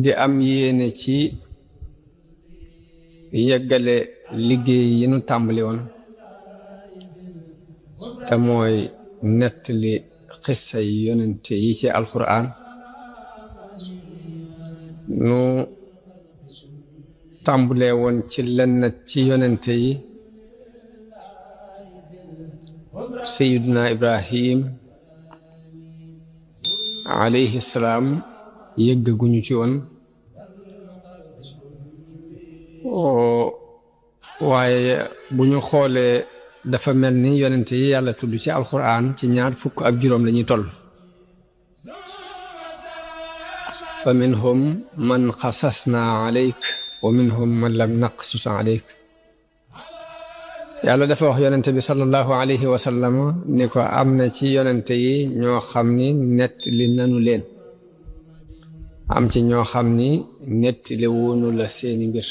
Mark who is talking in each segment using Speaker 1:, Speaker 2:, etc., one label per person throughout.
Speaker 1: di am yéene ci yeggale liggéey yi nu tàmbali woon te mooy nettali xissa yi yonente yi ci alquran nu tàmbalee woon ci lenn ci yonente yi sayiduna ibrahim alayhi salaam yëggaguñu ci woon waaye bu ñu xoolee dafa mel ni yonente yi yàlla tudd ci alquran ci 25 lañuy toll fa minhum man xasasna alayk wa minhum man lam naqsus alayk yàlla dafa wax yonente bi sallallahu alayhi wa sallam ni ko am na ci yonente yi ñoo xam ni nettali nanu leen am ci ñoo xam ni nettali woonu la seeni mbir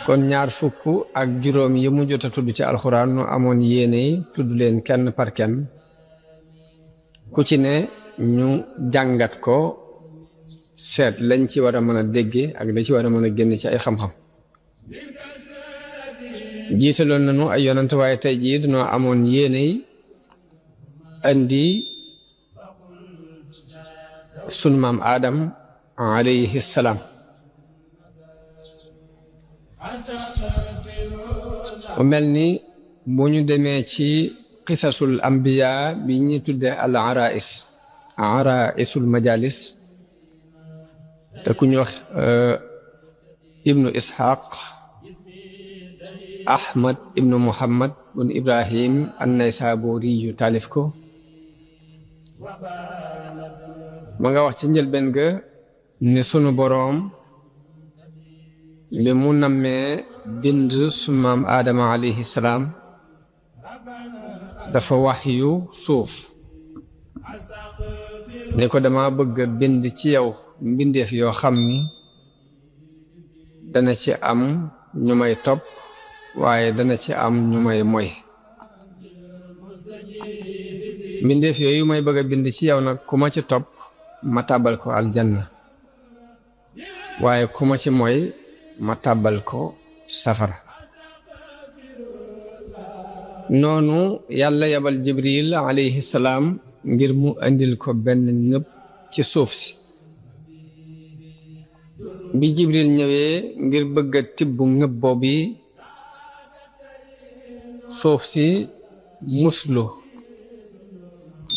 Speaker 1: kon 25 yi mu jot a tudd ci alxuraan nu amoon yéene tudd leen kenn par kenn ku ci ne ñu jàngat ko seet lañ ci war a mën a dégge ak la ci war a mën a génn ci ay xam-xam jiitaloon nañu ay yonent waaye tey jii dañoo amoon yéene andi sunu maam Adam alayhi salaam mu mel ni bu ñu demee ci qisasul ambiya bi ñu tudde al araisul majalis te ku ñu wax ibnu ishaq ahmad ibnu muhammad bun ibrahim an-naysaburi yu taalif ko ma nga wax ci njëlbeen ga ne sunu boroom li mu nammee bind sunu maam aadama alayhi salaam dafa wax yu suuf ne ko dama bëgg bind ci yow mbindeef yoo xam ni dana ci am ñu may topp waaye dana ci am ñu may moy mbindeef yooyu may bëgg a bind ci yow nag ku ma ci topp ma tàbbal ko aljanna waaye ku ma ci moy ma tàbbal ko safara noonu yàlla yabal jibril alayhi salaam ngir mu andil ko benn ñëpp ci suuf si bi jibril ñëwee ngir bëgg a tibb ngëb boobu suuf si muslu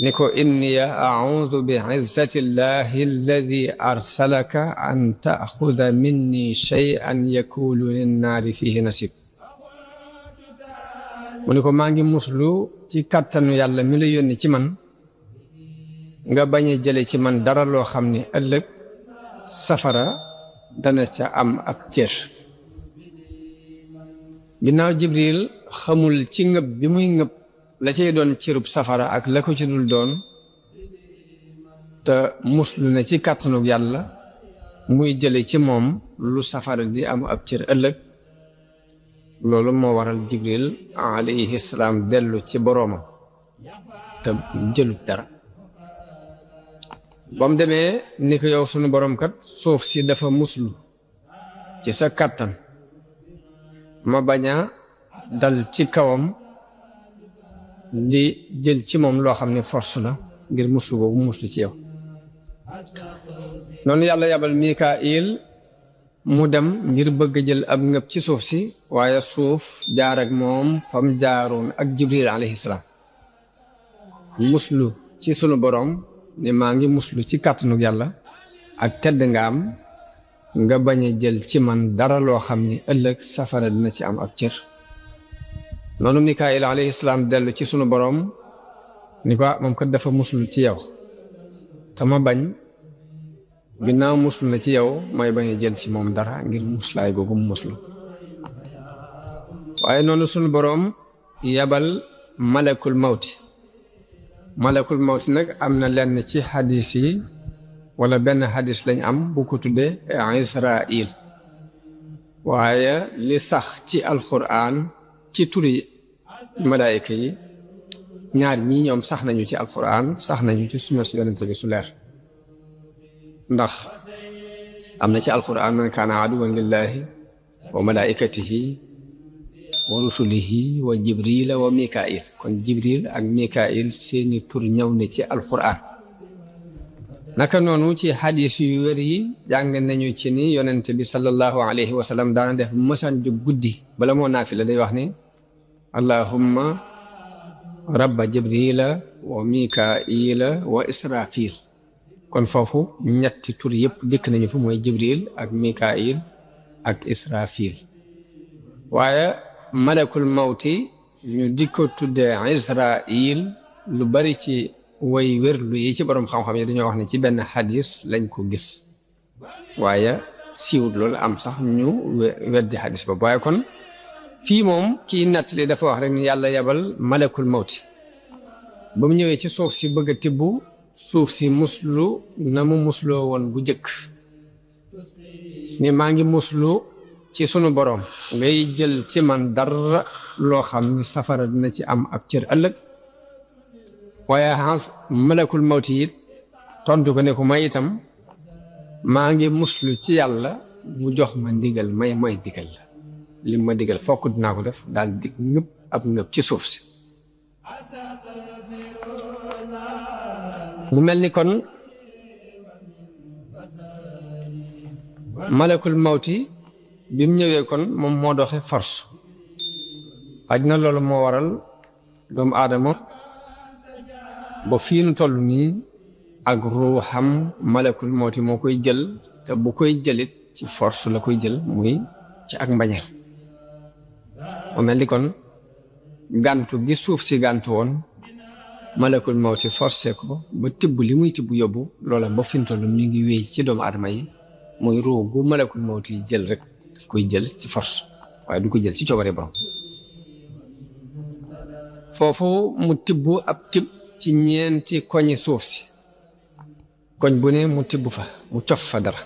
Speaker 1: ni ko inni a'udhu bi izzati llahi alladi arsalaka an ta'khudha minni shay'an yakulu linnaari fihi nasib mu ni ko maa ngi muslu ci kàttanu yàlla mi la yónni ci man nga bañ a jële ci man dara loo xam ni ëllëg safara dana ca am ab cër ginnaaw jibril xamul ci ngëb bi muy ngëb la cay doon cërub safara ak la ko ci dul doon te muslu na ci kàttanu yàlla muy jële ci moom lu safara di am ab cër ëllëg loolu moo waral jibril alayhi salaam dellu ci boroomam te jëlut dara ba mu demee ni ko yow sunu boroom kat suuf si dafa muslu ci sa kàttan ma bañ a dal ci kawam di jël ci moom loo xam ne force la ngir muslu boobu muslu ci yow noonu yàlla yabal Mikaayil mu dem ngir bëgg a jël ab ngëb ci suuf si waaye suuf jaar ak moom fam jaaroon ak jibril alayhi salaam muslu ci sunu boroom ni maa ngi muslu ci kàttanu yàlla ak tedd nga am nga bañ a jël ci man dara loo xam ni ëllëg safara dina ci am ab cër noonu Mikaayil alayhi salaam dellu ci sunu boroom ni ko moom kat dafa muslu ci yow te ma bañ ginnaaw muslu na ci yow may bañ a jël ci moom dara ngir muslaay googu mu muslu waaye noonu sunu boroom yabal malakul mawti nag am na lenn ci xadis yi wala benn xadis lañ am bu ko tuddee Israil waaye li sax ci alquran ci turi malaayika yi ñaar ñii ñoom sax nañu ci alquran sax nañu ci sunna si yonente bi su leer ndax am na ci alquran man kaana aduwan lillahi wa malaikatihi wa rusulihi wa jibrila wa mikail kon jibril ak mikail seeni tur ñëw ne ci alquran naka noonu ci xadis yu wér yi jàng nañu ci ni yonent bi sallallahu alayhi wa sallam daana def mësaan jóg guddi bala moo naafila day wax ni allahumma rabba jibrila wa mikaila wa israfil kon foofu ñetti tur yëpp dikk nañu fu mooy jibril ak mikail ak israfil waaye malakul mawti ñu di ko tuddee israil lu bari ci way wérlu yi ci borom xam-xam yi dañoo wax ne ci benn xadis lañ ko gis waaye siiwut loolu am sax ñu weddi xadis ba waaye kon fii moom kii nettali dafa wax rek ni yàlla yabal malakul mawti ba mu ñëwee ci suuf si bëgg a tibb suuf si muslu na mu musloo woon bu jëkk ni maa ngi muslu ci sunu borom ngay jël ci man dara loo xam ni safara dina ci am ab cër ëllëg waaye xans malakul mawti it tontu ko ne ko may itam maa ngi muslu ci yàlla mu jox ma ndigal may mooy digal la li ma digal fokk dinaa ko def daal di ngëpp ab ngëpp ci suuf si mu mel ni kon malakul mawti bi mu ñëwee kon moom moo doxe force xaj na loolu moo waral doomu aadama ba fii nu toll nii ak ruuxam malakul mawti moo koy jël te bu koy jëlit ci force la koy jël muy ci ak mbañeel mu mel ni kon gàntu gi suuf si gàntu woon malakul mawti forcé ko ba tibb li muy tibb yóbbu loola ba fi nu toll mi ngi wéy ci doomu aadama yi muy ruu gu malakul mawti jël rek daf koy jël ci force waaye du ko jël ci coobare borom foofu mu tibb ab tibb ci ñeenti koñi suuf si koñ bu ne mu tibb fa mu cof fa dara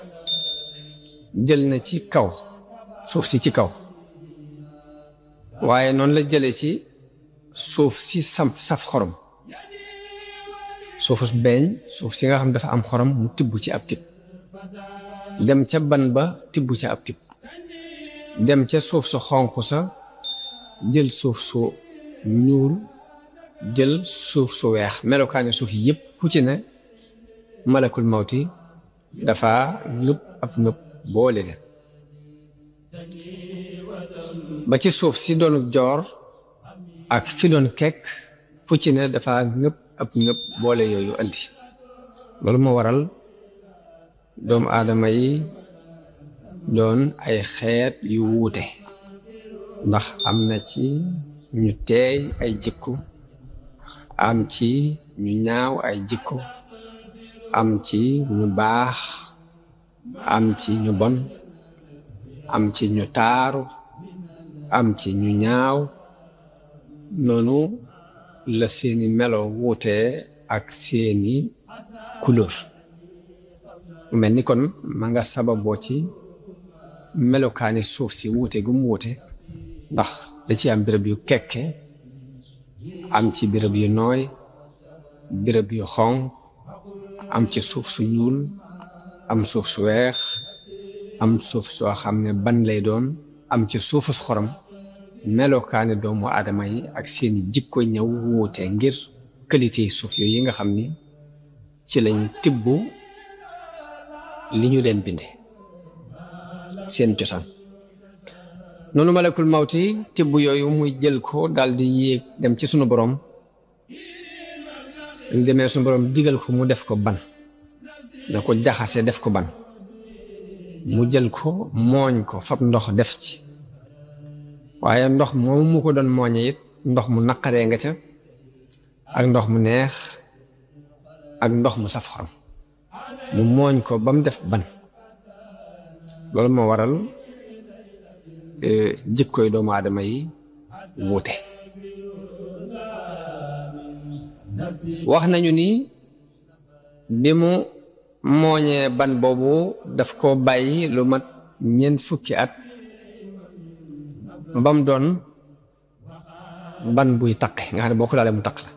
Speaker 1: jël na ci kaw suuf si ci kaw waaye noonu la jële ci suuf si saf xorom suufus beeñ suuf si nga xam dafa am xorom mu tibb ci ab tibb dem ca ban ba tibb ca ab tibb dem ca suuf su xonq sa jël suuf su ñuul jël suuf su weex melokaani suuf yi yëpp fu ci ne malakul mawti dafa ngëpp ab ngëpp boole leen ba ci suuf si doon joor ak fi doon kekk fu ci ne dafa ngëpp ab ngëpp boole yooyu andi loolu moo waral doomu aadama yi doon ay xeet yu wuute ndax am na ci ñu teey ay jikko am ci ñu ñaaw ay jikko am ci ñu baax am ci ñu bon am ci ñu taaru am ci ñu ñaaw noonu la seeni melo wuute ak seeni couleur mu mel ni kon ma nga sababoo ci melokaani suuf si wuute gu mu wuute ndax da ci am béréb yu kekke am ci béréb yu nooy béréb yu xonq am ci suuf su ñuul am suuf su weex am suuf soo xam ne ban lay doon am ci suufu su xorom melokaani doomu aadama yi ak seeni jikko ñëw wuute ngir qualité yi suuf yooyu yi nga xam ni ci lañ tibb li ñu leen binde seen cosaan noonu malakul mawti tibb yooyu muy jël ko daal di yéeg dem ci sunu borom ñu demee sunu borom digal ko mu def ko ban da ko jaxase def ko ban mu jël ko mooñ ko fab ndox def ci waaye ndox moom mu ko doon mooñe it ndox mu naqaree nga ca ak ndox mu neex ak ndox mu saf xorom mu mooñ ko ba mu def ban loolu moo waral jikkoy doomu aadama yi wuute wax nañu ni bi mu mooñee ban boobu daf ko bàyyi lu mat ñeent fukki at ba mu doon ban buy taqe nga xam ne boo ko laalee mu taq la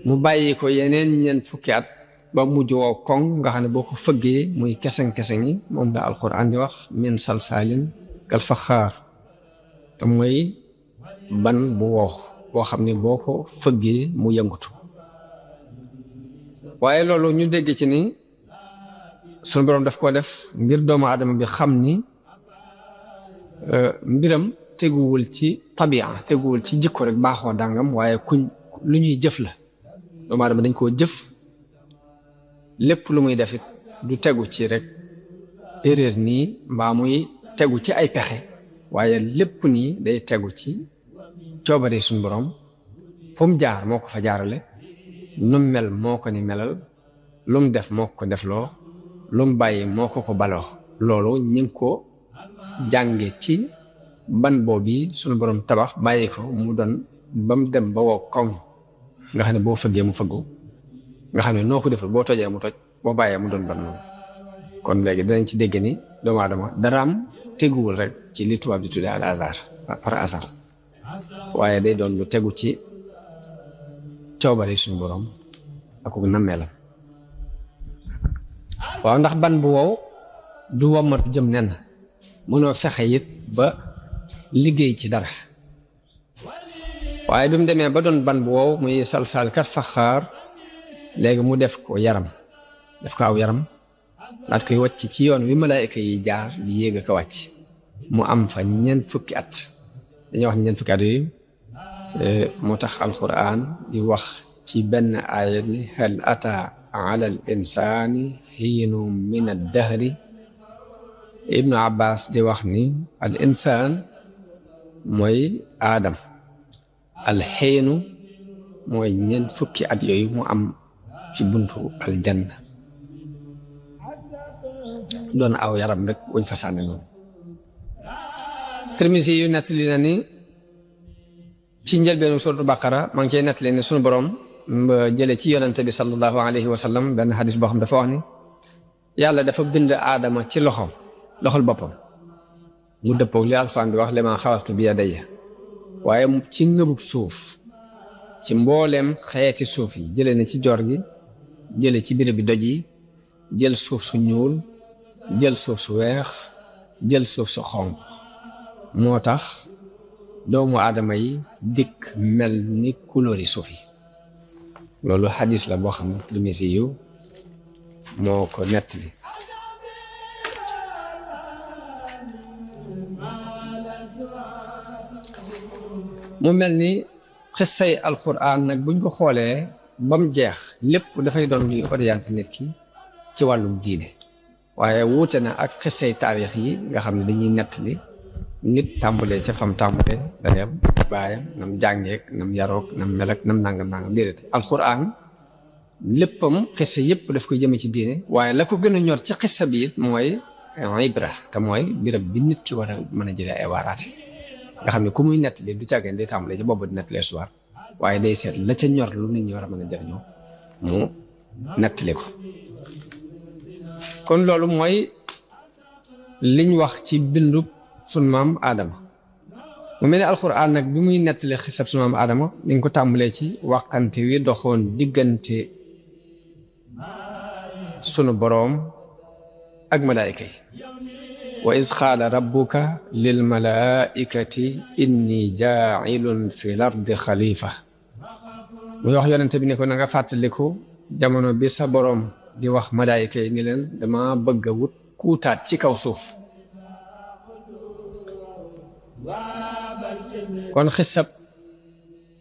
Speaker 1: mu bàyyi ko yeneen ñeent fukki at ba mujj woo koŋ nga xam ne boo ko fëggee muy keseng-keseng yi moom la alquran di wax min salsaalin kal faxaar te mooy ban bu wow boo xam ne boo ko fëggee mu yëngutu waaye loolu ñu dégg ci ni sunu boroom daf koo def ngir doomu aadama bi xam ni mbiram teguwul ci tabia teguwul ci jikko rek baaxoo dàngam waaye lu ñuy jëf la doomu aadama dañ koo jëf lépp lu muy defit du tegu ci rek erreur nii mbaa muy tegu ci ay pexe waaye lépp nii day tegu ci coobare suñu borom fu mu jaar moo ko fa jaarale lu mu mel moo ko ni melal lu mu def moo ko defloo lu mu bàyyi moo ko baloo loolu ñu ngi ko jànge ci ban boobu suñu borom tabax bàyyi ko mu doon ba mu dem ba woo koŋ nga xam ne boo fëggee mu fëggu nga xam ne noo ko defal boo tojee mu toj boo bàyyee mu doon ban noonu kon léegi danañ ci dégg ni doomu aadama daraam teguwul rek ci li tubaab di tuddee al hasard par hasard waaye day doon lu tegu ci coobare suñu borom ak nammeelam waaw ndax ban bu wow du womatu jëm nen mënoo fexe it ba liggéey ci dara waaye bi mu demee ba doon ban bu wow muy salsaal kat faxaar léegi mu def ko yaram def ko aw yaram daat koy wàcc ci yoon wi malaayika yi jaar di yéeg a ko wàcc mu am fa ñeent fukki at dañuy wax ñeent fukki at yooyu moo tax alquran di wax ci benn aaya ni hal ata ala al insani xiinu min ad dahri ibnu abbas di wax ni al insaan mooy aadam al xiinu mooy ñeent fukki at yooyu mu am ci buntu aljanna doon aw yaram rek wuñ fa sànni noonu Tirmisi yu nettali na ni ci njëlbeenu suuratu Baqara maa ngi cay nettali ne sunu borom jële ci yonente bi sallallahu alayhi wa sallam benn xadis boo xam dafa wax ni yàlla dafa bind aadama ci loxol boppam mu dëppoog li alxuraan bi wax limaa xalaqtu bi yadayya waaye ci ngëbub suuf ci mbooleem xeeti suuf yi jële na ci joor gi jële ci béréb bi doj yi jël suuf su ñuul jël suuf su weex jël suuf su xonq moo tax doomu aadama yi dikk mel ni couleur yi suuf yi loolu xadis la boo xam ne Tirmisi yu moo ko nettali mu mel ni xissay alquran nag buñ ko xoolee ba mu jeex lépp dafay doon luy orienté nit ki ci wàllum diine waaye wuute na ak xissay taarix yi nga xam ne dañuy nettali nit tàmbalee ca fam tàmbalee dayam baayam nam jàngeek nam yarook nam melak nam nangam déedéet alquran léppam xissa yëpp daf koy jëme ci diine waaye la ko gën a ñor ci xissa bi it mooy ibra te mooy birab bi nit ki war a mën a jëlee ay waaraate nga xam ne ku muy nettali du càggeen day tàmbalee ci boobu di nettalee soir waaye day seet la ca ñor lu nit ñi war a mën a jëriñoo mu nettali ko kon loolu mooy liñ wax ci bindub sunu maam Adama mu mel ne alxuraan nag bi muy nettali xisab sunu maam Adama mi ngi ko tàmbalee ci waxante wi doxoon diggante sunu boroom ak malaayika yi wa iz qaala rabbuka lil malaikati inni jaa'ilun fi l ardi xalifa muy wax yonente bi ne ko na nga fàttaliku jamono bi sa boroom di wax malaayika yi ni leen dama bëgg a wut kuutaat ci kaw suuf kon xisab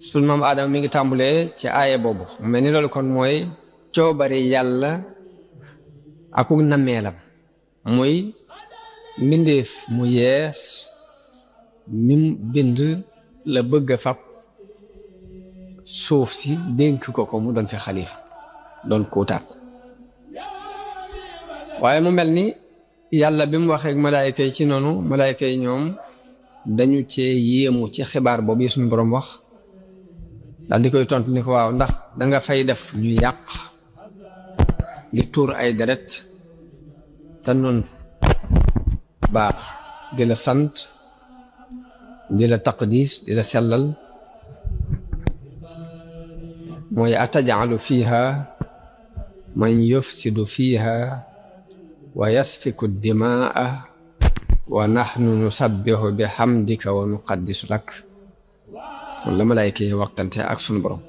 Speaker 1: sunu maam Aadama mi ngi tàmbulee ci aaya boobu mu mel ni loolu kon mooy coobare yàlla akuk nammeelam muy mbindeef mu yees mim bind la bëgg a fab suuf si dénk ko mu doon fi xalifa doon kuutaat waaye mu mel ni yàlla bi mu waxee ak malaayika yi ci noonu malaayika yi ñoom dañu cee yéemu ci xibaar boobu suñu boroom wax daal di koy tontu ni ko waaw ndax danga fay def ñu yàq di tuur ay deret te noonu baax di la sant di la taqdis di la sellal mooy atajalu fiha man yufsidu fiha wa yasfiku dimaa wa nahnu nusabbihu bi hamdika wa nuqaddisu lak moom la malaayka yi waxtante ak sunu borom.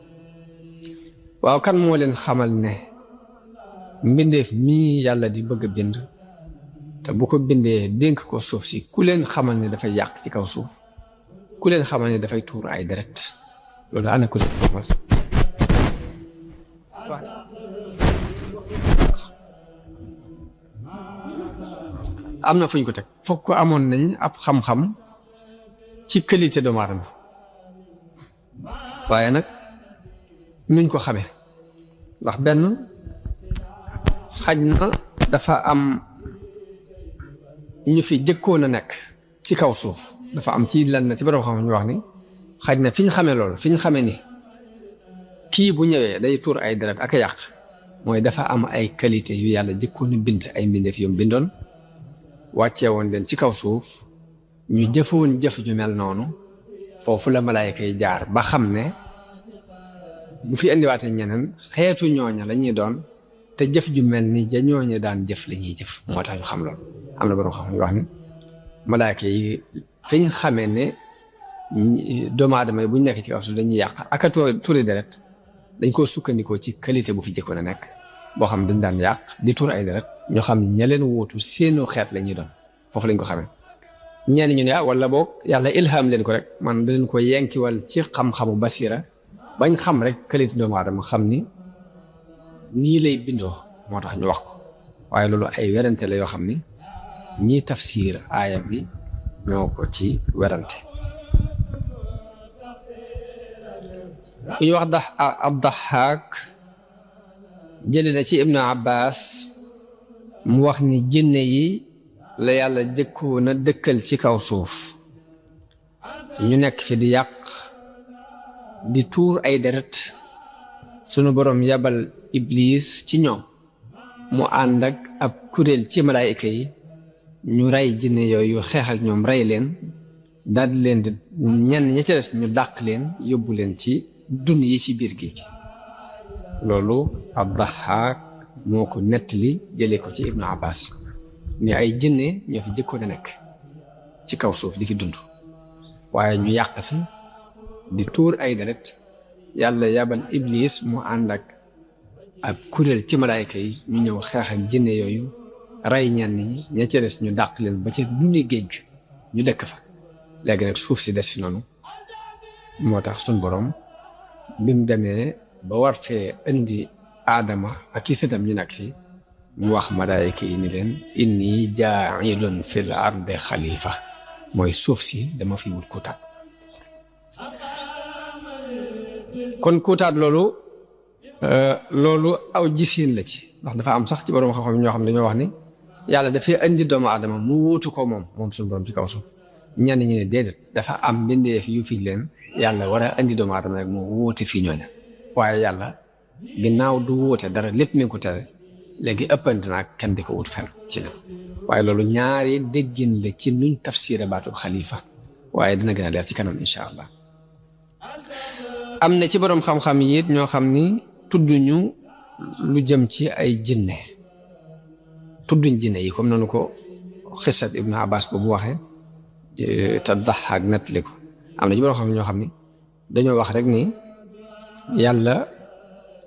Speaker 1: waaw kan moo leen xamal ne mbindeef mii yàlla di bëgg a bind te bu ko bindee dénk ko suuf si ku leen xamal ne dafay yàq ci kaw suuf, ku leen xamal ne dafay tuur ay deret, loolu ana ku leen xamal? am na fu ñu ko teg foog ko amoon nañ ab xam-xam ci qualité doomu aadama, waaye nag nuñ ko xamee ndax benn xaj na dafa am ñu fi jëkkoon a nekk ci kaw suuf, dafa am ci lan na ci borom xam ñu wax ni xaj na fi ñu xamee loolu, fi ñu xamee ni kii bu ñëwee day tuur ay deret ak a yàq, mooy dafa am ay qualité yu yàlla jëkkoon a bind ay mbindeef yu bindoon wàccee woon leen ci kaw suuf, ñu jëfoon jëf ju mel noonu. foofu la malaayka yi jaar ba xam ne bu fi indiwaatee ñeneen xeetu ñooña la ñuy doon, te jëf ju mel ni ja ñooña daan jëf la ñuy jëf, moo tax ñu xam loolu. am na borom xam ñu wax ni malaayka yi fi ñu xamee ne doomu aadama yi bu ñu nekk ci kaw suuf dañuy yàq ak a tuuri deret, dañ koo sukkandikoo ci qualité bu fi jëkkoon a nekk boo xam dañ daan yàq di tuur ay deret, ñoo xam ña leen wóotu seenu xeet la ñuy doon. foofu lañ ko xamee. ñenn ñu ne wala boog yàlla ilham leen ko rek, man da leen ko yenkiwal ci xam-xamu basira bañ xam rek qualité doomu aadama, xam ni nii lay bindoo, moo tax ñu wax ko. waaye loolu ay werante la yoo xam ni ñii tafsir aaya bi ñoo ko ci werante. ku ñu wax Abdahaak jële na ci Ibnu Abbas mu wax ni jinne yi la yàlla jëkkoon a dëkkal ci kaw suuf, ñu nekk fi di yàq di tuur ay deret. sunu borom yabal Iblis ci ñoom mu ànd ak ab kuréel ci malaayika yi, ñu rey jinne yooyu, xeex ak ñoom rey leen, daldi leen di ñenn ña ca des ñu dàq leen yóbbu leen ci dun yi ci biir géej gi. loolu Abdahaak moo ko nettali jëlee ko ci Ibnu Abbas ni ay jinne ñoo fi jëkkoon a nekk ci kaw suuf di fi dund, waaye ñu yàq fi di tuur ay deret. yàlla yabal Iblis mu ànd ak ab kuréel ci malaayka yi, ñu ñëw xeex ak jinne yooyu, rey ñenn ñi, ña ca des ñu dàq leen ba ca duni géej gi ñu dëkk fa. léegi nag suuf si des fi noonu. moo tax suñ borom bi mu demee ba war fee indi aadama ak i sëtam ñu nekk fi, mu wax malaayka yi ni leen inni jaa'ilun fil ardi xalifa, mooy suuf si dama fi wut kutaat. kon kutaat loolu aw gisiin la ci, ndax dafa am sax ci borom xam-xam ñoo xam ne dañoo wax ni yàlla dafay indi doomu aadama mu wuutu ko moom suñu borom ci kaw suuf. ñenn ñi ne déedéet, dafa am mbindeef yu fi leen yàlla war a indi doomu aadama rek mu wuute fii ñooña, waaye yàlla ginnaaw du wuute dara, lépp mi ngi ko tere. léegi ëppante naag kenn di ko wut fenn ci ñoom. waaye loolu ñaari déggin la ci nuñ tafsira baatub xalifa, waaye dina gën a leer ci kanam incha allah. am na ci borom xam-xam yi it ñoo xam ni tudduñu lu jëm ci ay jinne, tudduñ jinne yi comme noonu ko xisat Ibnu Abbas boobu waxee te Daxaak nettali ko. am na ci borom xam ñoo xam ni dañoo wax rek ni yàlla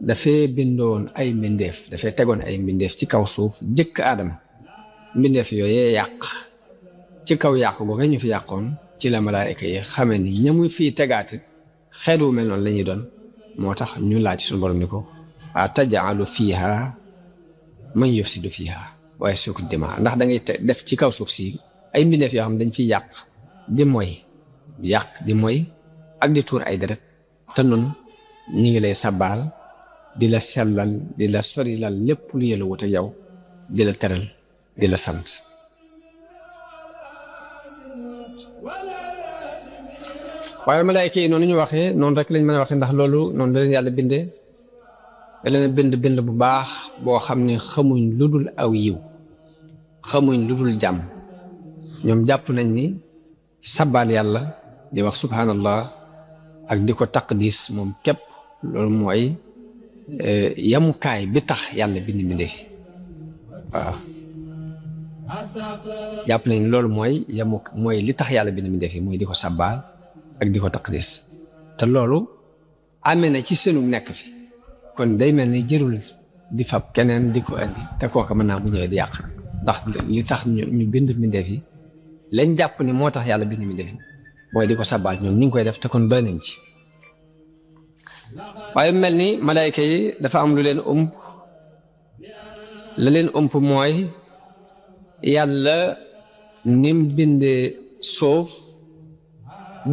Speaker 1: dafay bindoon ay mbindeef, dafay tegoon ay mbindeef ci kaw suuf jëkk aadama. mbindeef yooyee yàq, ci kaw yàq googu ñu fi yàqoon ci la malaayika yi xamee ni ñamu fii tegaatit xeet wu mel noonu la ñuy doon. moo tax ñu laaj suñu borom ni ko ataj'alu fiiha man yufsidu fiiha wa yasfiku dimaa, ndax da ngay def ci kaw suuf si ay mbindeef yoo xam dañ fiy yàq di moy ak di tuur ay deret, te noonu ñi ngi lay sabbaal di la sellal di la sorilal lépp lu yëla wut ak yow, di la teral di la sant. waaye malaayka yi noonu ñu waxee noonu rek lañ mën a waxee, ndax loolu noonu la leen yàlla bindee. da leen bind bu baax boo xam ne xamuñ lu dul aw yiw, xamuñ lu dul jàmm. ñoom jàpp nañ ni sabbaal yàlla di wax subhanallah ak di ko taqdis moom képp loolu mooy yamukaay bi tax yàlla bind mbindee fi waaw jàpp nañ loolu mooy li tax yàlla bind mbindee fi mooy di ko sabbaal ak di ko taqdis te loolu amee na ci seenu nekk fi kon day mel ni jërul di fab keneen di ko indi te kooka mën naa bu ñëwee di yàq ndax li tax ñu bind mbindeef yi lañ jàpp ni moo tax yàlla bind mbindeef yi mooy di ko sabbaal ñoom ñu ngi koy def te kon doy nañ ci waaye mel ni malayka yi dafa am lu leen la leen mooy yàlla nim bindee suuf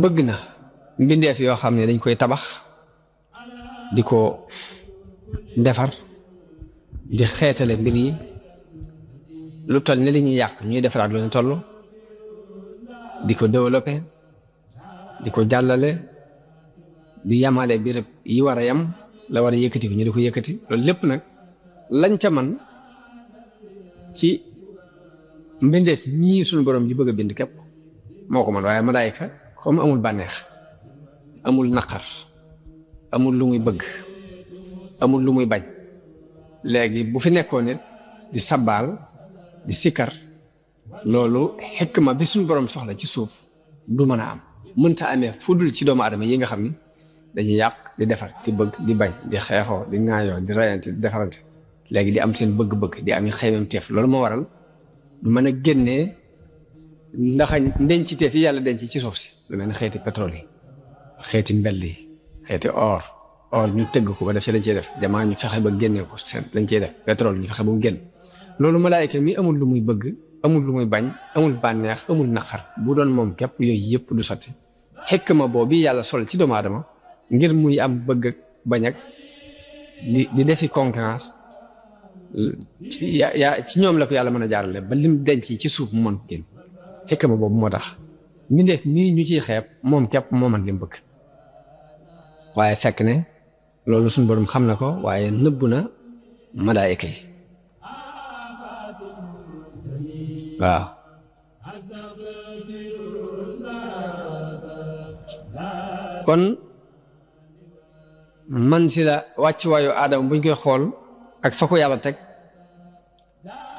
Speaker 1: bëgg na mbindeef yoo xam ne dañ koy tabax di ko defar di xeetale mbir yi lu toll ne li ñuy yàq ñuy defaraat lu ne toll di ko développé di ko jàllale di yamale birëb yi war a yam la war a yëkkati ko ñu di ko yëkkati loolu lépp nag lañ ca man ci mbindeef ñii suñu borom ji bëgg a bind képp moo ko man waaye malaayika comme amul bànneex amul naqar amul lu muy bëgg amul lu muy bañ léegi bu fi nekkoon nit di sabbaal di sikkar loolu xikma bi suñu borom soxla ci suuf du mën a am mënta amee fudul ci doomu aadama yi nga xam ni dañuy yàq di defar di bëgg di bañ di xeexoo di ŋaayoo di rayante di defarante léegi di am seen bëgg-bëgg di am xeymam teef loolu moo waral du mën a génnee ndax ndenc teef yi yàlla denc ci suuf si lu mel ne xeeti pétrole yi xeeti mbell yi xeeti or ñu tëgg ko ba def ci lañ cey def jamaa ñu fexe ba génnee ko seen lañ cey def pétrole ñu fexe ba mu génn loolu malaayika mi amul lu muy bëgg amul lu muy bañ amul bànneex amul naqar bu doon moom képp yooyu yëpp du sotti xikma boobu yàlla sol ci doomu aadama ngir muy am bëgg ak bañ ak di defi concurrence ci ñoom la ko yàlla mën a jaarale ba lim denc ci suuf mu mën ko génn xikma boobu moo tax mbindeef mii ñu ciy xeeb moom képp moo man lim bëgg waaye fekk ne loolu suñu borom xam na ko waaye nëbbu na malaayika yi waaw kon man si la wàccuwaayu aadama buñ koy xool ak fa ko yàlla teg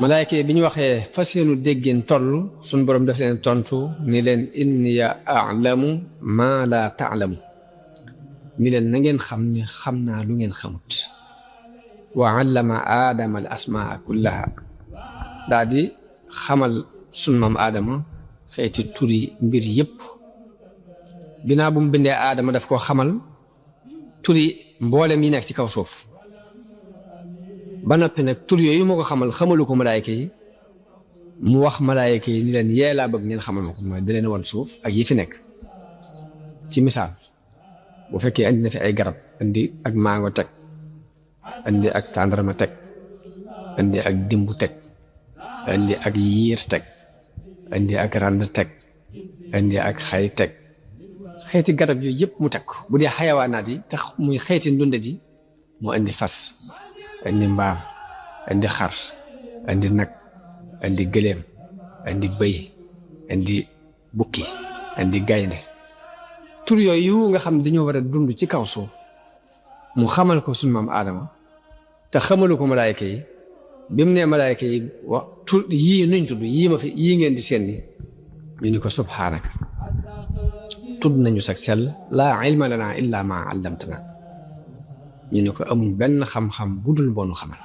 Speaker 1: malaayika yi bi ñu waxee fa seenu déggeen toll suñ borom daf leen tontu ni leen inniya a'lamu ma la ta'lamu ni leen na ngeen xam ne xam naa lu ngeen xamut wa allama aadama al asmaa kullaha daa di xamal sun maam aadama xeeti turi mbir yépp binaa bu mu bindee aadama daf koo xamal turi mboolem yi nekk ci kaw suuf ba noppi nag tur yooyu moo ko xamal xamalu ko malaayika yi mu wax malaayika yi ni leen yee laa bëgg ngeen xamal ma ko mooy da leen woon suuf ak yi fi nekk ci misaal bu fekkee andi na fi ay garab andi ak mango teg andi ak tàndarma teg andi ak dimbu teg andi ak yiir teg andi ak rand teg andi ak xay teg xeeti garab yooyu yëpp mu teg bu dee xayawaanaat yi tax muy xeeti ndundat yi mu andi fas andi mbaam andi xar andi nag andi gëléem andi bëy andi bukki andi gaynde tur yooyu nga xam ne dañoo war a dund ci kaw suuf mu xamal ko sunu maam aadama te xamalu ko malaayka yi bi mu nee malaayka yi wax tur yii nuñ tudd yii ngeen di seen ni ñu ni ko subhaanaka tudd nañu sag sell laa ilma lana illa ma allamtana ñu ni ko amuñ benn xam-xam bu dul boonu xamal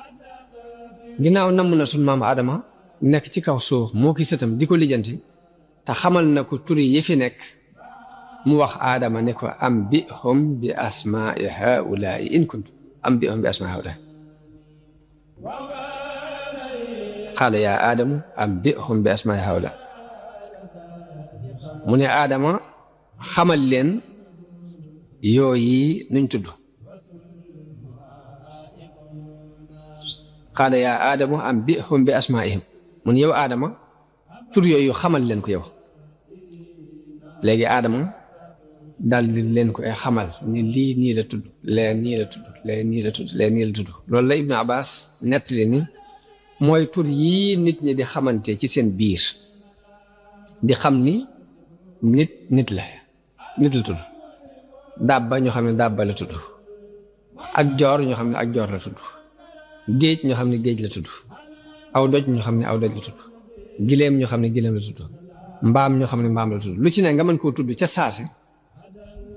Speaker 1: ginnaaw namm na sunu maam aadama nekk ci kaw suuf moo ki sëtam di ko lijjanti te xamal na ko turi yi fi nekk mu wax aadama ne ko am bi hum bi asmaai haulaai in kuntum am bi hum bi asmaai haulaai qaala yaa aadamu am bi hum bi asmaai haulaai mu ne aadama xamal leen yooyi nuñ tudd qaala yaa aadamu am bi hum bi asmaihim mu ne yow aadama tur yooyu xamal leen ko yow léegi aadama daal di leen ko ay xamal ni lii nii la tudd lee nii la tudd lee nii la tudd lee nii la tudd loolu la Ibnu Abbas nettali ni mooy tur yii nit ñi di xamante ci seen biir di xam ni nit la tudd dabba ñoo xam ne dabba la tudd ak joor ñu xam ne ak joor la tudd géej ñu xam ne géej la tudd aw doj ñu xam ne aw doj la tudd gileem ñu xam ne gileem la tudd mbaam ñu xam ne mbaam la tudd lu ci ne nga mën koo tudd ca saase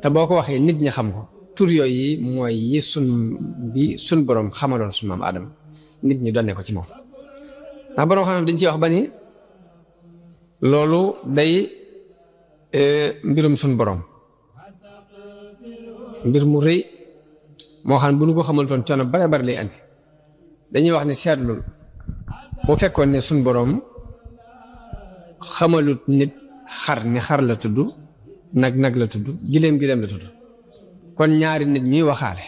Speaker 1: te boo ko waxee nit ñi xam ko tur yooyu mooy yi sun borom xamaloon sun maam Aadama nit ñi donne ko ci moom ndax borom xam-xam dañ ciy wax ba ni loolu day mbirum sun borom mbir mu rëy moo xam ne bu ñu ko xamal toon coono bare bare lay andi dañuy wax ne seetlul bu fekkoon ne sun borom xamalut nit xar ni xar la tudd nag la tudd gileem la tudd kon ñaari nit ñuy waxaale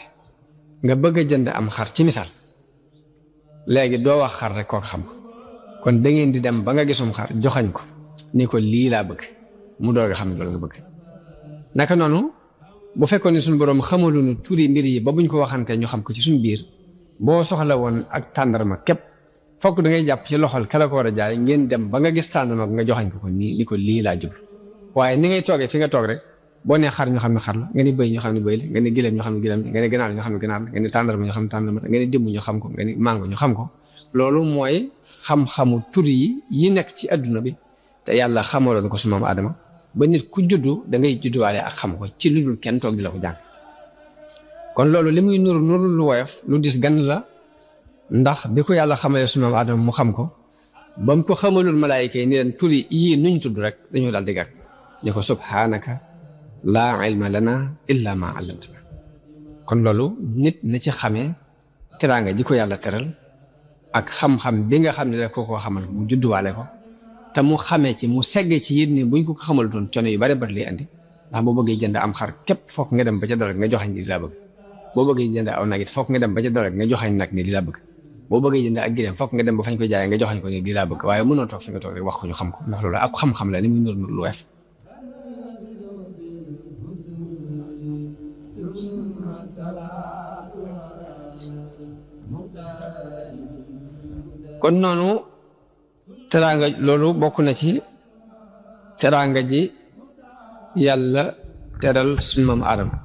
Speaker 1: nga bëgg a jënd am xar ci misaal léegi doo wax xar rek kooku xam ko kon da ngeen di dem ba nga gisum xar joxañ ko ni ko lii laa bëgg mu doog a xam ne loolu nga bëgg naka noonu bu fekkoon ne suñu borom xamaluñu turi mbir yi ba buñ ko waxantee ñu xam ko ci suñu biir boo soxla woon ak tàndarma képp fokk da ngay jàpp ci loxol kala ko war a jaay ngeen dem ba nga gis tàndarma nga joxañ ko nii ni ko lii laa jublu waaye ni ngay toogee fi nga toog rek boo nee xar ñu xam ne xar la nga ni bëy ñu xam ne bëy la nga ni gileem ñu xam ne gileem la nga ni ganaar ñu xam ne ganaar la nga ni tàndarma ñu xam ne tàndarma la nga ni dimb ñu xam ko nga ni mango ñu xam ko loolu mooy xam-xamu tur yi nekk ci adduna bi te yàlla xamaloon ko su maam Aadama ba nit ku juddu da ngay judduwaale ak xam ko ci lu dul kenn toog di la ko jàng kon loolu li muy nuru lu woyof lu dis gan la ndax bi ko yàlla xamalee su maam Aadama mu xam ko ba mu ko xamalul malaayika yi ni leen tur yii nuñ tudd rek dañoo daal di gàgg ñu ko subhaanaka laa ilma lana illa ma allamtana kon loolu nit na ci xamee teraanga ji ko yàlla teral ak xam-xam bi nga xam ne rek koo xamal mu judduwaale ko te mu xamee ci mu seggee ci yit ni buñ ko xamal doon coono yu bari bari lay andi ndax boo bëggee jënd am xar képp fokk nga dem ba ca dara nga joxañ ni li laa bëgg boo bëggee jënd aw nag it fokk nga dem ba ca dara nga joxañ nag ni li laa bëgg boo bëggee jënd ak gileem fokk nga dem ba fañ koy jaayee nga joxañ ko ni li laa bëgg waaye mënoo toog fi nga toog rek wax ko ñu xam ko ndax loolu ab xam-xam la ni muy nur lu weef kon noonu teraanga loolu bokk na ci teraanga ji yàlla teral suñu maam Aadama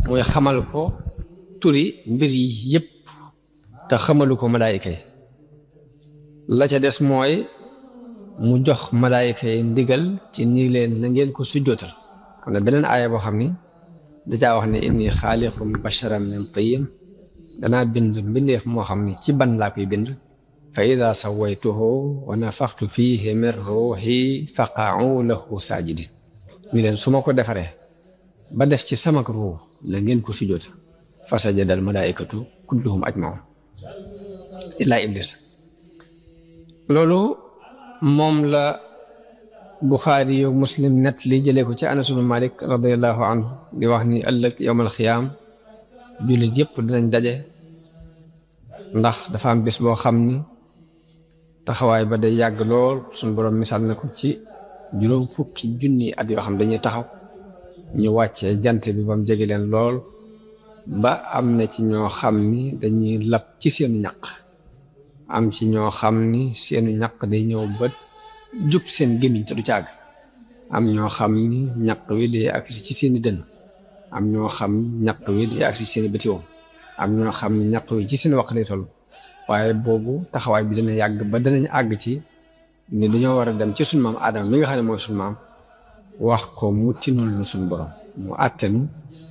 Speaker 1: mooy xamal ko turi mbir yi yëpp te xamalu ko malaayika yi la ca des mooy mu jox malaayika yi ndigal ci nii leen na ngeen ko sujjootal am na beneen aaya boo xam ni dacaa wax ne inni xaaliqum basharan min tiin danaa bind mbindeef moo xam ni ci ban laa koy bind fa ida sawaytuhu wa nafaxtu fiihi min ruuxi faqa'u lahu saajidin ni leen su ma ko defaree ba def ci samak ruux la ngeen ko sujjoota fa sajadal malaikatu kulluhum ajmaun illaa iblis loolu moom la Buxaari yu Muslim net li jëlee ko ci Anas ibn Malik radiyallahu anhu di wax ni ëllëg yowmal xiyaam jullit yëpp dinañ daje ndax dafa am bés boo xam ni taxawaay ba day yàgg lool suñu borom misaal na ko ci juróom fukki junni at yoo xam dañuy taxaw ñu wàccee jant bi ba mu jege leen lool ba am na ci ñoo xam ni dañuy lab ci seenu ñaq am ci ñoo xam ni seenu ñaq day ñëw ba jub seen gémmiñ te du caag am ñoo xam ni ñaq wi day agsi ci seeni dënn am ñoo xam ñaq wi day agsi ci seeni bëti woom am ñoo xam ni ñaq wi ci seen waq lay toll waaye boobu taxawaay bi dana yàgg ba danañ àgg ci ni dañoo war a dem ci suñu maam Aadama mi nga xam ne mooy suñu maam wax ko mu tinul nu suñu borom mu àttenu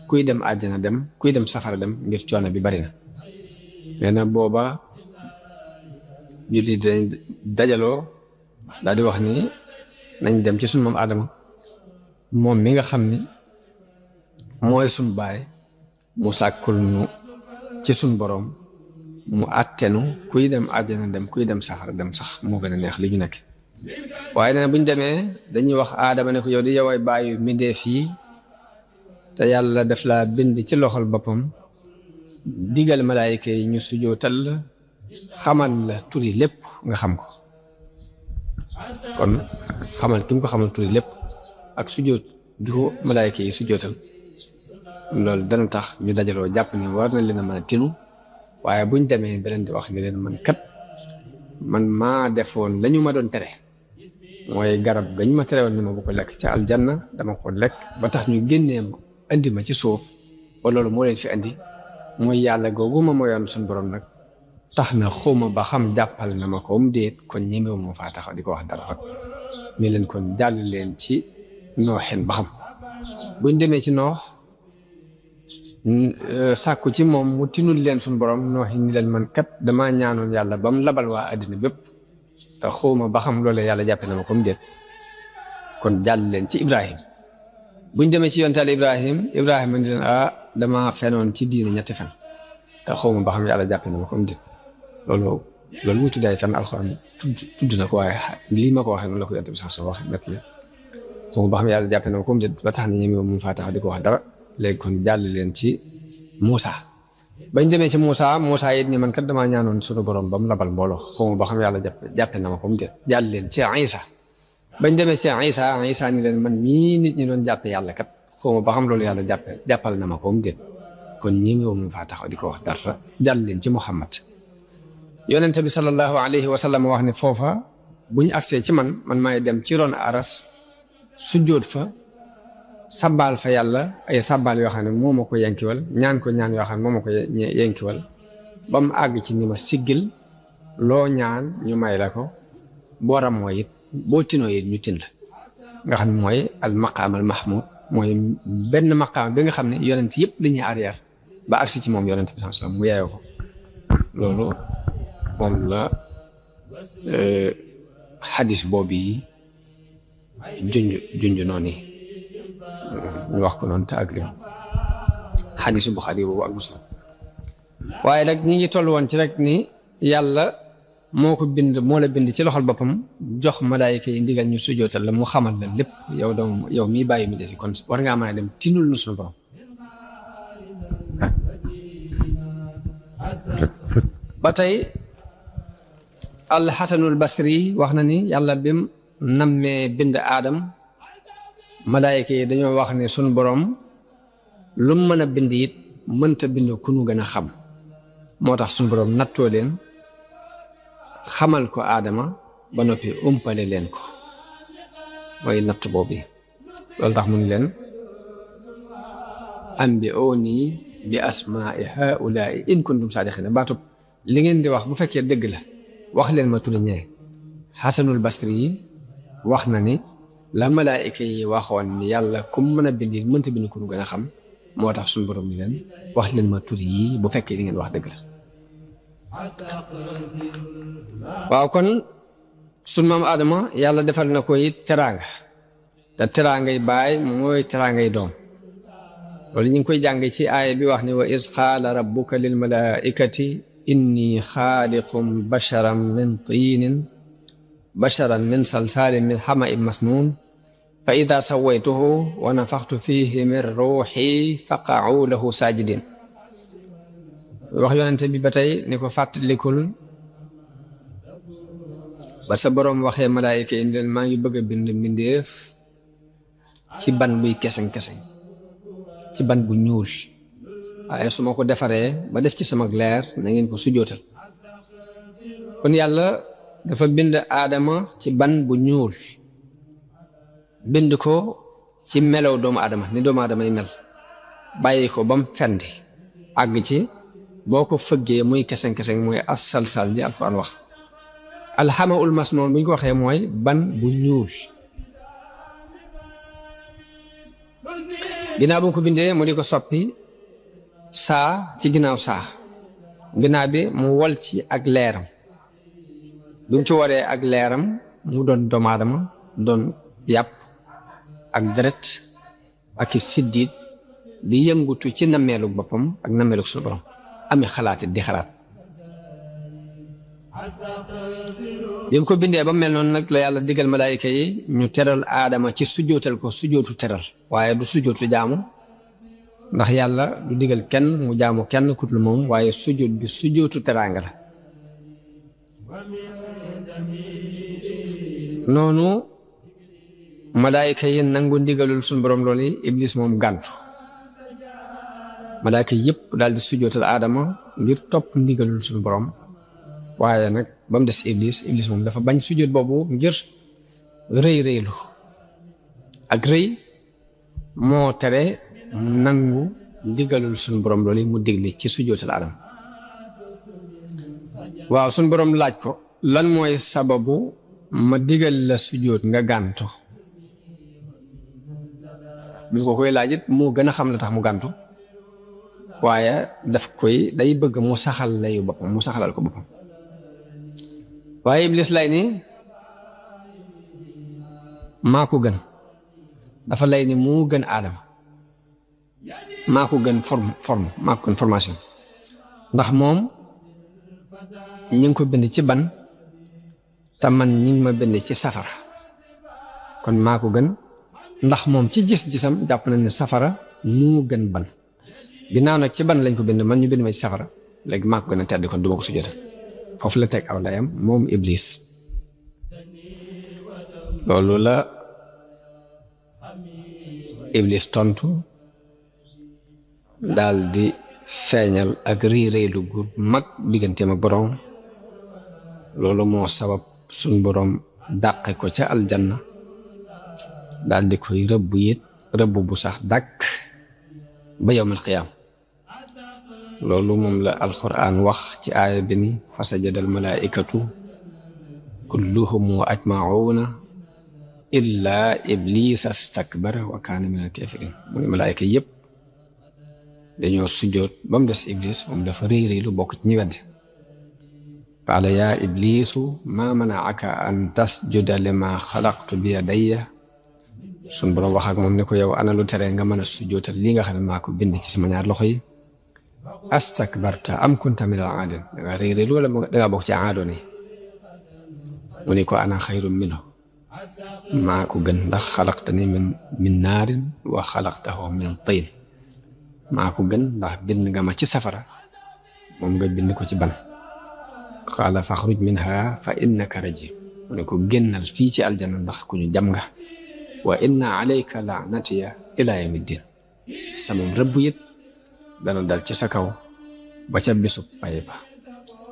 Speaker 1: kuy dem àjjana dem kuy dem safara dem ngir coono bi bari na nee na booba jullit dañ dajaloo daal di wax ni nañ dem ci suñu maam Aadama moom mi nga xam ni mooy suñu baay mu sàkkul ñu ci suñu borom mu àttenu kuy dem àjjana dem kuy dem safara dem sax moo gën a neex li ñu nekk waaye nee na bu ñu demee dañuy wax Aadama ne ko yow di yoway bàyyi mbindeef yi te yàlla def laa bind ci loxol boppam digal malaayika yi ñu sujootal xamal la turi lépp nga xam ko kon xamal ki mu ko xamal turi lépp ak sujoot gi ko malaayika yi sujootal loolu dana tax ñu dajaloo jàpp ni war na leen a mën a tinu waaye buñ demee beneen di wax ni leen man kat man maa defoon la ñu ma doon tere mooy garab gañ ma tere woon ni ma bu ko lekk ca aljanna dama ko lekk ba tax ñu génnee ma indi ma ci suuf ba loolu moo leen fi andi mooy yàlla googu ma mooyoon suñu borom nag tax na xawma ba xam jàppal na ma ko mu déet kon ñemewu ma faa taxaw di ko wax dara rek mi leen kon jàll leen ci nooxin ba xam buñ demee ci noox sàkku ci moom mu tinul leen suñu borom nooxin ni leen man kat damaa ñaanoon yàlla ba mu labal waa àddina bépp te xawma ba xam loolee yàlla jàppe na ma ko mu déet kon jàll leen ci Ibrahim buñ demee ci yontaal Ibrahima ni leen dama fenoon ci diine ñetti fen te xawma ba xam yàlla jàppe na ma ko mu déet loolu muy tuddaay fen alxuraan tudd na ko waaye lii ma ko waxee noonu la ko yonte bi sax soo waxee nett li xawma ba xam yàlla jàppe na ma ko mu déet ba tax na ñeme mu faa taxaw di ko wax dara léegi kon jàll leen ci Muusa bañ demee ci Muusa it ni man kat damaa ñaanoon suñu borom ba mu labal mbooloo xawma ba xam yàlla jàppe na ma ko mu déet jàll leen ci Isa bañ demee ci Isa ni leen man mii nit ñi doon jàppe yàlla kat xawma ba xam loolu yàlla jàppal na ma ko mu déet kon ñemewu mu faa taxaw di ko wax dara jàll leen ci Muhammad yonent bi sallallahu alayhi wa sallam wax ne foofa bu ñu agsee ci man maay dem ci ron aras sujjóot fa sabbaal fa yàlla ay sabbaal yoo xam ne moo ma ko yenkiwal ñaan ko ñaan yoo xam ne moo ma ko yenkiwal ba mu àgg ci ni ma siggil loo ñaan ñu may la ko boo ramoo it boo tinoo it ñu tin la nga xam ne mooy al maqaam al mahmud mooy benn maqaam bi nga xam ne yonent yëpp dañuy arrière ba agsi ci moom yonent bi sallallahu alayhi wasallam mu yaayoo ko loolu moom la xadis boobu yi junj noonu ñu wax ko noonu te agri xadisu Buxaari boobu ak Muslim waaye nag ñi ngi toll woon ci rek ni yàlla moo ko bind moo la bind ci loxol boppam jox malaayika yi ndigal ñu sujootal la mu xamal la lépp yow mii bàyyi mi defi kon war ngaa mën a dem tinul nu suñu borom ba tey alxasanul basri wax na ni yàlla bim nammee bind aadam malaayika yi dañoo wax ne suñu borom lu mu mën a bind it mënta bind ku nu gën a xam moo tax suñu borom nattoo leen xamal ko aadama ba noppi umpale leen ko mooy natt boobu loolu tax mu ni leen ambi'uuni bi asmaa'i haa'ulaa'i in kuntum saadiqiin baatub li ngeen di wax bu fekkee dëgg la wax leen ma turi ñee xasanul basri yi wax na ni la malaayika yi waxoon ni yàlla kum mën a bind mënta bind ku nu gën a xam moo tax suñu borom ni leen wax leen ma turi yi bu fekkee li ngeen wax dëgg la waaw kon sunu maam Adama yàlla defal na ko it teraanga te teraangay baay mooy teraangay doom loolu ñu ngi koy jàng ci aaya bi wax ni wa iz qaala rabbuka lil malaa'ikati inni xaaliqum basharan min salsaalin min hama'in masnuun fa ida sawaytuhu wa nafaxtu fihi min ruuxi faqa'u lahu saajidin wax yonente bi ba tey ni ko fàttalikul ba sa boroom waxee malaayika yi leen maa ngi bëgg a bind mbindeef ci ban buy keseng-keseng ci ban bu ñuul waaye su ma ko defaree ba def ci sama leer na ngeen ko sujootal kon yàlla dafa bind aadama ci ban bu ñuul bind ko ci melow doomu aadama ni doomu aadama yi mel bàyyi ko ba mu fendi àgg ci boo ko fëggee muy keseng-keseng muy as salsal ji alquran wax alxamaul masnoon bu ñu ko waxee mooy ban bu ñuul ginnaaw bu mu ko bindee mu di ko soppi saa ci ginnaaw saa ginnaaw bi mu wol ci ak leeram bi mu ci waree ak leeram mu doon doomu aadama doon yàpp ak deret ak i siddiit di yëngutu ci nammeelu boppam ak nammeelu suñu borom ami xalaat di xalaat bi mu ko bindee ba mel noonu nag la yàlla digal malaayika yi ñu teral aadama ci sujootal ko sujootu teral waaye du sujootu jaamu ndax yàlla du digal kenn mu jaamu kenn kutul moom waaye sujoot bi sujootu teraanga la noonu malaayika yi nangu ndigalul suñu borom loolu iblis moom gàntu malaayika yëpp daal di sujootal aadama ngir topp ndigalul suñu borom waaye nag ba mu des iblis moom dafa bañ sujjóot boobu ngir rëylu ak rëy moo tere nangu ndigalul suñ borom loolu mu digle ci sujjóotal Aadama waaw suñ borom laaj ko lan mooy sababu ma digal la sujjóot nga gàntu bi ko koy laaj it moo gën a xam la tax mu gàntu waaye daf koy day bëgg mu saxal layu boppam mu saxalal ko boppam waaye Iblis lay ni maa ko gën dafa lay ni moo gën Aadama maa ko gën forme maa ko gën formation ndax moom ñi ngi ko bind ci ban te man ñi ngi ma bind ci safara kon maa ko gën ndax moom ci gis-gisam jàpp na ne safara moo gën ban ginnaaw nag ci ban lañ ko bind man ñu bind ma ci safara léegi maa ko gën a tedd kon duma ko sujjóotal foofu la teg aw layam moom Iblis loolu la Iblis tontu daal di feeñal ak riireelu gu mag digganteem ak boroom loolu moo sabab suñ boroom dàqe ko ca aljanna daal di koy rëbb it rëbb bu sax dàkk ba yawmal qiyaam loolu moom la alquran wax ci aaya bi ni fa sajada al malaikatu kulluhum wa ajmauna illa iblisa astakbara wa kaana min al kafirin mu ne malaayika yépp dañoo sujjoot ba mu des Iblis moom dafa réy lu bokk ci ñi wedd qaala yaa iblisu maa manaaka an tasjuda lima xalaqtu bi yadayya sun borom wax ak moom ne ko yow ana lu tere nga mën a sujjootal lii nga xam ne maa ko bind ci sama ñaar loxo yi astakbarta am kunta min al aadin danga réy lu wala danga bokk ci aadoon yi mu ne ko ana xayrun minhu maa ko gën ndax xalaqtani min naarin wa xalaqtahu min tiin maa ko gën ndax bind nga ma ci safara moom nga bind ko ci ban qaala faxruj minha fa innaka rajim mu ne ko génnal fii ci aljanna ndax ku ñu jam nga wa inna alayka laanatiya ila yawmiddin sama rëbb it dana dal ci sa kaw ba ca bisub pay ba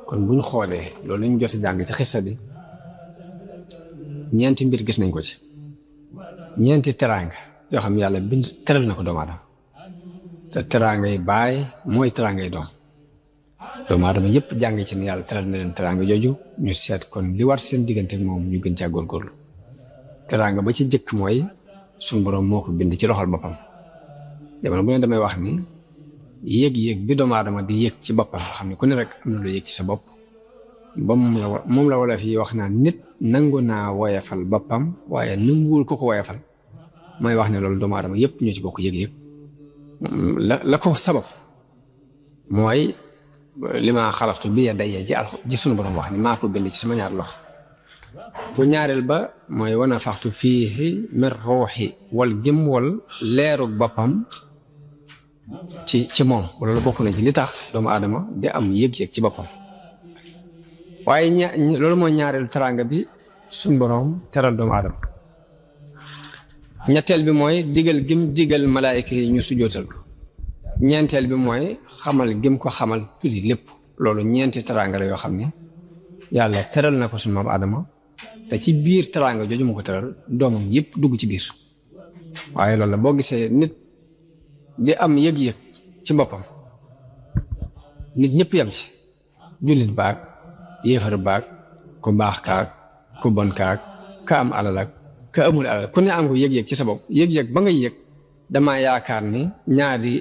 Speaker 1: kon buñ xoolee loolu ñu jot a jàng ci xissa bi ñeenti mbir gis nañ ko ci ñeenti teraanga yoo xam yàlla bind teral na ko doomu aadama te teraangay baay mooy teraangay doom doomu aadama yépp jàng ci ne yàlla teral na leen teraanga jooju ñu seet kon li war seen diggante ak moom ñu gën caa góorgóorlu teraanga ba ci jëkk mooy suñu borom moo ko bind ci loxol boppam jamono bu ne damay wax ni yëg-yëg bi doomu aadama di yëg ci boppam xam ne ku ne rek am na lu yëg ci sa bopp ba moom la wala fii wax naa nit nangu naa woyafal boppam waaye nanguwul ko woyafal mooy wax ne loolu doomu aadama yépp ñoo ci bokk yëg-yëg la ko sabab mooy li ma xalaqtu bi yadayya ji sunu borom wax ni maa ko bind ci sama ñaar loxo bu ñaareel ba mooy wa nafaxtu fiihi min ruuxi wal gim wal leeru boppam ci moom loolu bokk na ci li tax doomu aadama di am yëg-yëg ci boppam waaye loolu mooy ñaareelu teraanga bi suñ borom teral doomu aadama ñetteel bi mooy digal gim digal malaayika yi ñu sujjootal ko ñeenteel bi mooy xamal gim ko xamal tuuti lépp loolu ñeenti teraanga la yoo xam ne yàlla teral na ko suñu maam Adama te ci biir teraanga jooju mu ko teral doomam yépp dugg ci biir waaye loolu la boo gisee nit di am yëg-yëg ci boppam nit ñëpp yam ci jullit baag yéefar baag ku baax kaag ku bon kaag ka am alal ak ka amul alal ku ne am ko yëg-yëg ci sa bopp yëg-yëg ba nga yëg damaa yaakaar ni ñaari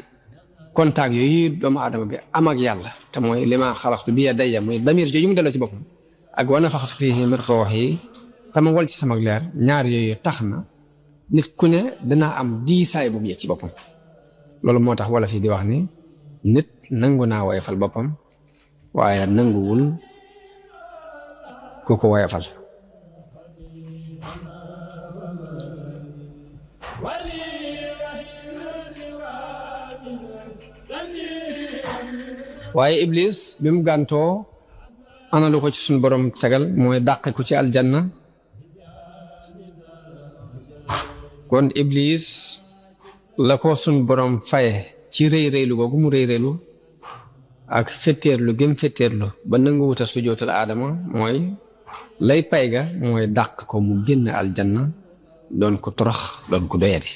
Speaker 1: contact yooyu doomu aadama bi am ak yàlla te mooy li ma xalaxtu bi yadayya muy damir jooju mu delloo ci boppam ak wa nafaxtu fiihi min ruuhi te ma wal ci sama leer ñaar yooyu tax na nit ku ne danaa am diisaay bu mu yëg ci boppam loolu moo tax wala fii di wax ni nit nangu naa woyofal boppam waaye nanguwul ku ko woyofal waaye Iblis bi mu gàntoo ana lu ko ci suñu borom tegal mooy dàqe ko ci aljanna kon Iblis la ko suñu borom faye ci rëy rëylu googu mu rëy rëylu ak fetteerlu gëm fetteerlu ba nanguwuta sujootal aadama mooy lay pay ga mooy dàq ko mu génn aljanna doon ko torox doon ko doyati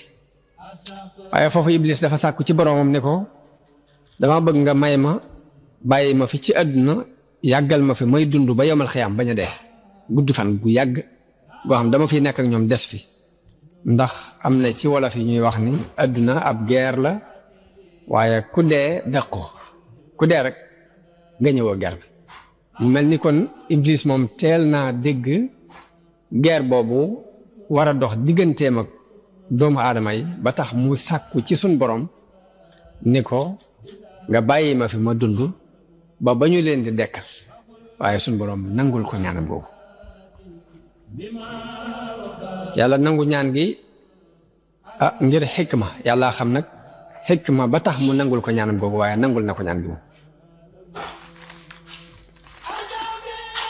Speaker 1: waaye foofu Iblis dafa sàkku ci boromam ne ko dama bëgg nga may ma bàyyi ma fi ci àdduna yàggal ma fi may dund ba yomal xiyaam bañ a dee gudd fan gu yàgg goo xam dama fiy nekk ak ñoom des fi ndax am na ci wolof yi ñuy wax ni àdduna ab guerre la waaye ku dee dàqoo ku dee rek nga ñëwoo guerre bi mu mel ni kon Iblis moom teel naa dégg guerre boobu war a dox digganteem ak doomu aadama yi ba tax mu sàkku ci sun borom ni ko nga bàyyi ma fi ma dund ba ñu leen di dekkal waaye sun borom nangul ko ñaanam googu yàlla nangu ñaan gi ngir xikma yàlla xam nag xikma ba tax mu nangul ko ñaanam googu waaye nangul na ko ñaan gi moom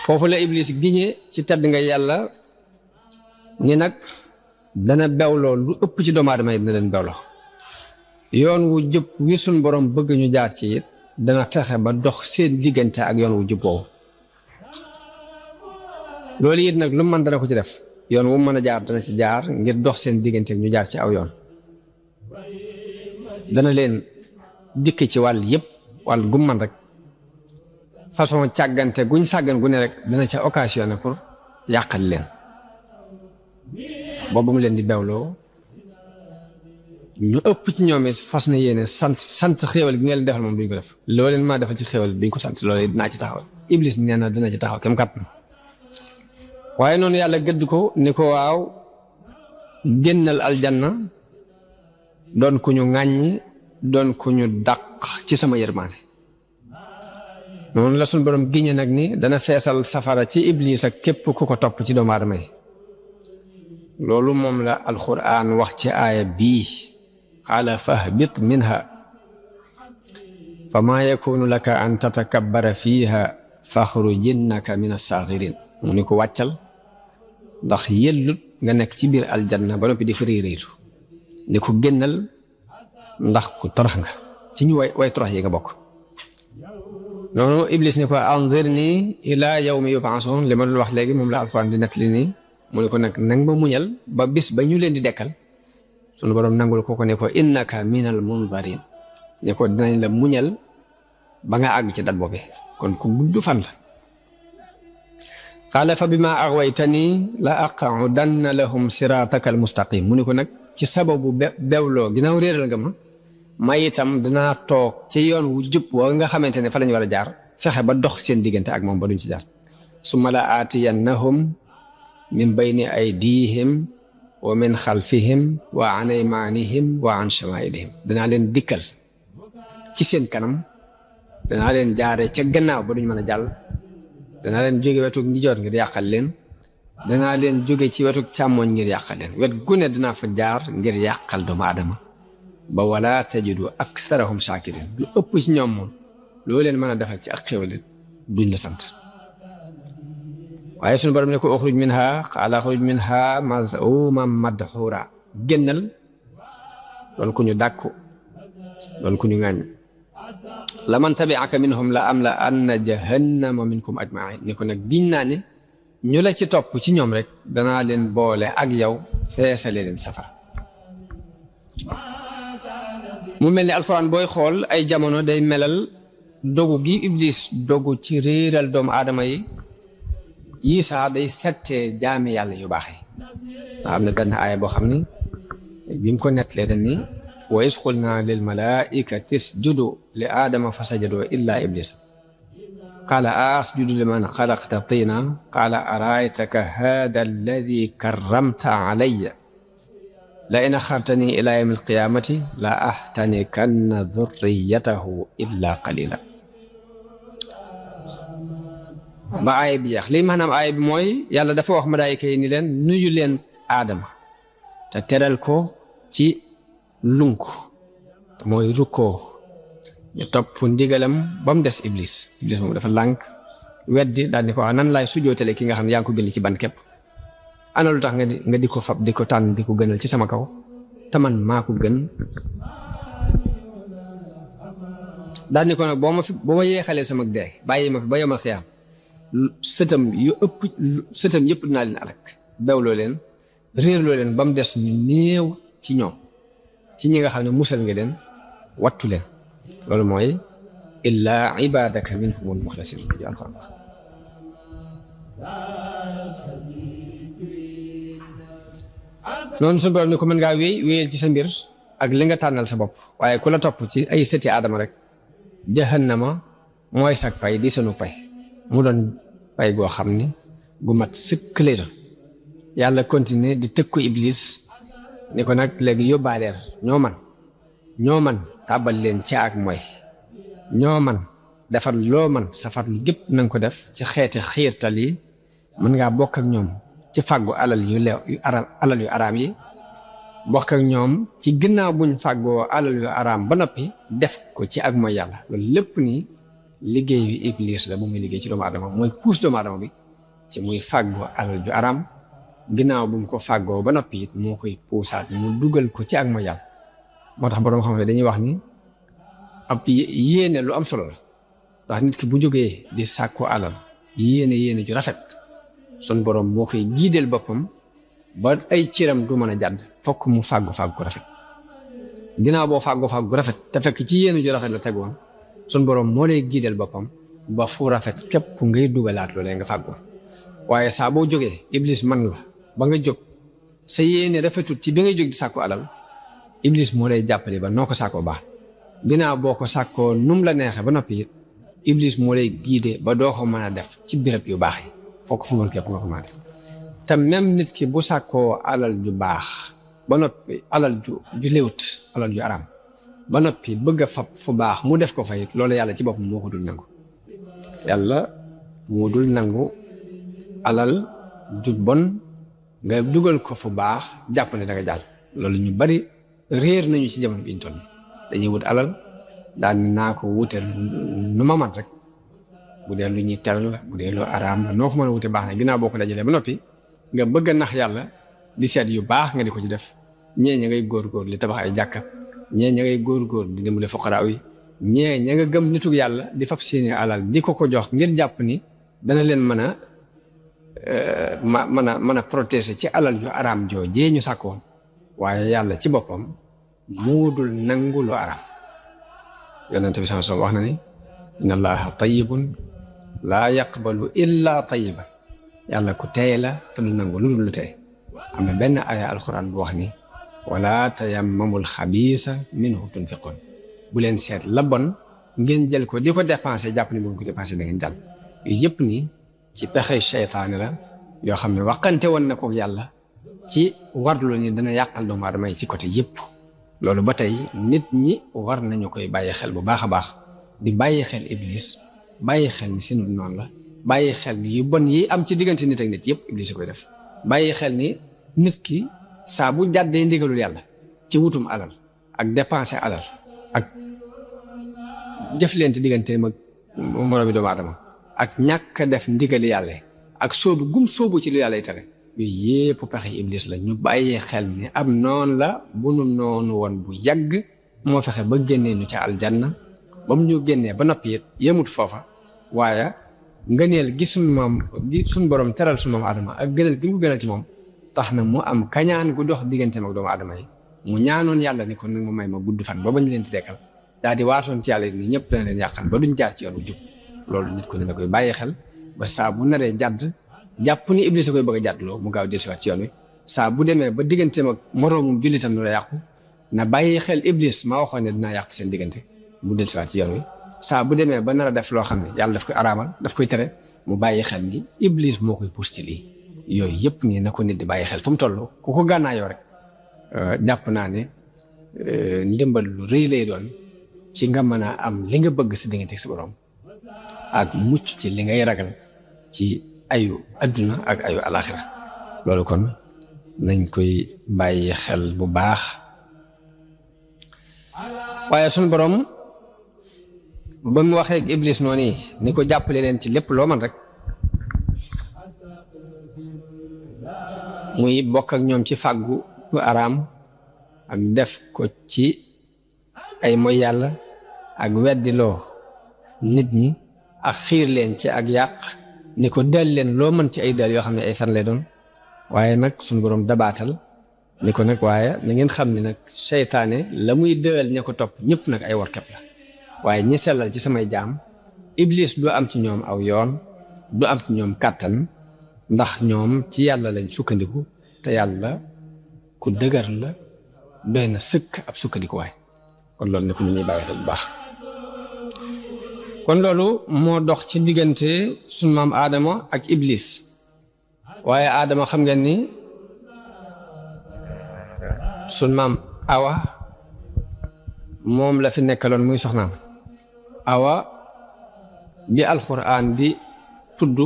Speaker 1: foofu la Iblis giñe ci tedd nga yàlla ñi nag dana bewloo lu ëpp ci doomu aadama yi dina leen bewloo yoon wu jub wi suñ borom bëgg ñu jaar ci it dana fexe ba dox seen diggante ak yoon wu jub boobu loolu it nag lu mën dana ko ci def yoon wu mën a jaar dana ci jaar ngir dox seen diggante ak ñu jaar ci aw yoon dana leen dikk ci wàll yëpp wàll gu man rek façon càggante guñ sàggan gu ne rek dana ca occasionné pour yàqal leen boobu mu leen di bewloo ñu ëpp ci ñoom it fas na yéene sant xéewal gi nga leen defal moom duñ ko def loo leen maa defal ci xéewal duñ ko sant loolu dinaa ci taxaw Iblis nee na dina ci taxaw kem kàttan waaye noonu yàlla gëdd ko ni ko waaw génnal aljanna doon ku ñu ŋàññi doon ku ñu dàq ci sama yërmaane noonu la suñu borom giñe nag ni dana feesal safara ci Iblis ak képp ku ko topp ci doomu aadama yi loolu moom la alquran wax ci aaya bii qaala fahbit minha fa maa yakunu laka an tatakabbara fiiha faxrujinnaka min as-saaxirin mu ni ko wàccal ndax yellut nga nekk ci biir aljanna ba noppi di fa réeréetu ni ko génnal ndax ku torox nga ci ñu way torox yi nga bokk noonu Iblis ni ko anzirni ila yawmi yub'asun li ma dul wax léegi moom la alquran di nettali nii mu ne ko nag nang ma muñal ba bis ba ñu leen di dekkal sunu borom nangul ko ne ko innaka minal munzarin ne ko dinañ la muñal ba nga àgg ci dat boobe kon ku gudd fan la qaala fa bima aghwaytani la aq'udanna lahum sirataka al mustaqim mu ne ko nag ci sababu bewloo ginnaaw réeral nga ma itam dinaa toog ci yoon wu jub wa nga xamante ne fa lañu war a jaar fexe ba dox seen diggante ak moom ba duñ ci jaar summa la aatiyannahum min bayni aydihim wa min xalfihim wa an aymanihim wa an shamailihim danaa leen dikkal ci seen kanam danaa leen jaare ca gannaaw ba duñ mën a jàll danaa leen jóge wetu ndijoor ngir yàqal leen danaa leen jóge ci wetu càmmooñ ngir yàqal leen wet gu ne dinaa fa jaar ngir yàqal doomu aadama ba wala tajidu aktharahum shakirin lu ëpp ci ñoom moom loo leen mën a defal ci ak xéwal duñ la sant waaye suñu borom ne ko uxruj minha qaala uxruj minha maz'uman madhura génnal doon ku ñu dàkku doon ku ñu ŋàññ la man tabi'aka minhum la am la anna jahannama minkum ajma'in ni ko nag giñ naa ne ñu la ci topp ci ñoom rek danaa leen boole ak yow feesale leen safara mu mel ni alxuraan booy xool ay jamono day melal dogu gi Iblis dogu ci réeral doomu aadama yi yii saa day settee jaami yàlla yu baax yi nga xam ne benn aaya boo xam ni bi mu ko nettalee dañ ni wa iz qulnaa lil malaa'ikati isjudu li aadama fa sajadoo illa iblis qaala asjudu liman xalaqta tiina qaala araaytaka haada alladi karramta alayya la in axartani ila yawmi alqiyaamati la ahtanikanna dhurriyatahu illa qalila ba aaya bi jeex lii maanaam aaya bi mooy yàlla dafa wax malaayika yi ni leen nuyu leen aadama te teral ko ci lunk te mooy rukkoo ñu topp ndigalam ba mu des iblis moom dafa lànk weddi daal ni ko wax nan laay sujootale ki nga xam ne yaa ngi ko bind ci ban képp ana lu tax nga di ko fab di ko tànn di ko gënal ci sama kaw te man maa ko gën daal ni ko nag boo ma yeexalee sama dee bàyyi ma fi ba yomal xiyaam sëtam yëpp dinaa leen alak bewloo leen réerloo leen ba mu des ñu néew ci ñoom ci ñi nga xam ne musal nga leen wattu leen loolu mooy illaa ibadaka minhumul muxlasin ji alxuraan wax noonu suñu borom ni ko mën ngaa wéyal ci sa mbir ak li nga tànnal sa bopp waaye ku la topp ci ay sëti aadama rek jahannama mooy sag pay di sunu pay mu doon pay goo xam ni gu mat sëkk lay doon yàlla continuer di tëkku iblis ni ko nag léegi yóbbaaleel ñoo man tàbbal leen ci ak mooy ñoo man defar loo man safar lu gépp na nga ko def ci xeeti xiirtal yi mën ngaa bokk ak ñoom ci fàggu alal yu araam yi bokk ak ñoom ci ginnaaw buñ fàggoo alal yu araam ba noppi def ko ci ak mooy yàlla loolu lépp ni liggéeyu iblis la bu muy liggéey ci doomu adama mooy puus doomu adama bi ci muy fàggoo alal ju araam ginnaaw bu mu ko fàggoo ba noppi it moo koy puusaat mu dugal ko ci ak mooy yàlla moo tax boroom xam ne dañuy wax ni ab yéene lu am solo la ndax nit ki bu jógee di sàkku alal yéene ju rafet sun borom moo koy giideel boppam ba ay ciram du mën a jàdd fokk mu fàggu ko rafet ginnaaw boo fàggu gu rafet te fekk ci yéene ju rafet la tegoon sun borom moo lay giideel boppam ba fu rafet képp ngay dugalaat loolee nga fàggoon waaye saa boo jógee iblis man la ba nga jóg sa yéene rafetut ci bi ngay jóg di sàkku alal iblis moo lay jàppale ba noo ko sàkkoo baax ginnaaw boo ko sàkkoo num la neexee ba noppi it iblis moo lay giide ba doo ko mën a def ci béréb yu baax yi fokk fu woon képp nga ko mën a def te même nit ki bu sàkkoo alal ju baax ba noppi alal ju léwut alal ju araam ba noppi bëgg a fab fu baax mu def ko fa it loolu yàlla ci boppam moo ko dul nangu yàlla moo dul nangu alal ju bon nga dugal ko fu baax jàpp ne da nga jàll loolu ñu bari réer nañu ci jamono bi ñu toll dañuy wut alal daan naa ko wuteel nu ma mat rek bu dee lu ñuy teral la bu dee lu araam la noo ko mën a wute baax na ginnaaw boo ko dajalee ba noppi nga bëgg a nax yàlla di seet yu baax nga di ko ci def ñee ña ngay góor li tabax ay jàkka ñee ña ngay góor di dimbale fuqaraaw yi ñee ña nga gëm nitug yàlla di fab seeni alal di ko jox ngir jàpp ni dana leen mën a protéger ci alal yu araam joo jee ñu sàkkoon waaye yàlla ci boppam moo dul nangu lu araam yonent bi sallallahu alayhi wasallam wax na ni inna allaha tayyibun laa yaqbalu illa tayyiban yàlla ku teey la te du nangu lu dul lu teey am na benn aya alquran bu wax ni wala tayammamul xabiisa minhu tunfiqun bu leen seet la bon ngeen jël ko di ko dépensé jàpp ni bu ngeen ko dépensé da ngeen jàll yooyu yëpp ni ci pexe seytaane la yoo xam ne waxante woon na ko yàlla ci warlu ni dana yàqal doomu aadama yi ci côté yëpp loolu ba tey nit ñi war nañu koy bàyyi xel bu baax a baax di bàyyi xel iblis bàyyi xel ni seen noonu la bàyyi xel ni yu bon yi am ci diggante nit ak nit yëpp iblis a koy def bàyyi xel ni nit ki saa bu jàddee ndigalul yàlla ci wutum alal ak dépenser alal ak jëf leen ci digganteem ak moroomi doomu aadama ak ñàkk a def ndigali yàlla ak sóobu gum sóobu ci lu yàlla yi tere yooyu yëpp pexe iblis la ñu bàyyi xel ni am noon la bu nu noonu woon bu yàgg moo fexe ba génnee ñu ca aljanna ba mu ñu génnee ba noppi it yemut foofa waaye ngëneel gi suñ borom teral suñ moom adama ak gënal gi mu gënal ci moom tax na mu am kañaan gu dox digganteem ak doomu adama yi mu ñaanoon yàlla ni ko nag ma may ma gudd fan ba bañ leen di dekkal daal di waatoon ci yàlla ni ñëpp dana leen yàqal ba duñ jaar ci yoon bu jub loolu nit ko ne na koy bàyyi xel ba saa bu naree jàdd jàpp ni iblis a koy bëgg a jàddloo mu gaaw dellusiwaat ci yoon wi saa bu demee ba digganteem ak moroomum jullitam la yàqu na bàyyi xel iblis maa waxoon ne dinaa yàq seen diggante mu dellusiwaat ci yoon wi saa bu demee ba nar a def loo xam ne yàlla daf koy araamal daf koy tere mu bàyyi xel ni iblis moo koy pousse ci lii yooyu yëpp nii na ko nit di bàyyi xel fu mu toll ku ko gànnaayoo rek jàpp naa ne ndimbal lu rëy lay doon ci nga mën a am li nga bëgg sa diggante ak sa borom ak mucc ci li ngay ragal ci ayu adduna ak ayu alaxira loolu kon nañ koy bàyyi xel bu baax waaye suñu borom ba mu waxee ak iblis noonu ni ko jàppale leen ci lépp loo man rek muy bokk ak ñoom ci fàggu lu araam ak def ko ci ay moy yàlla ak weddiloo nit ñi ak xiir leen ci ak yàq ni ko del leen loo mën ci ay del yoo xam ne ay fen lay doon waaye nag suñu borom dabaatal ni ko nag waaye na ngeen xam ne nag seytaane la muy dël ña ko topp ñëpp nag ay warkat la waaye ñi sellal ci samay jaam iblis du am ci ñoom aw yoon du am ci ñoom kàttan ndax ñoom ci yàlla lañ sukkandiku te yàlla ku dëgër la doy na sëkk ab sukkandikuwaay kon loolu nekk lu ñuy bàyyi xel bu baax kon loolu moo dox ci diggante sunu maam Adama ak iblis waaye Adama xam ngeen ni sunu maam Awa moom la fi nekkaloon muy soxnaam Awa bi alxuraan di tudd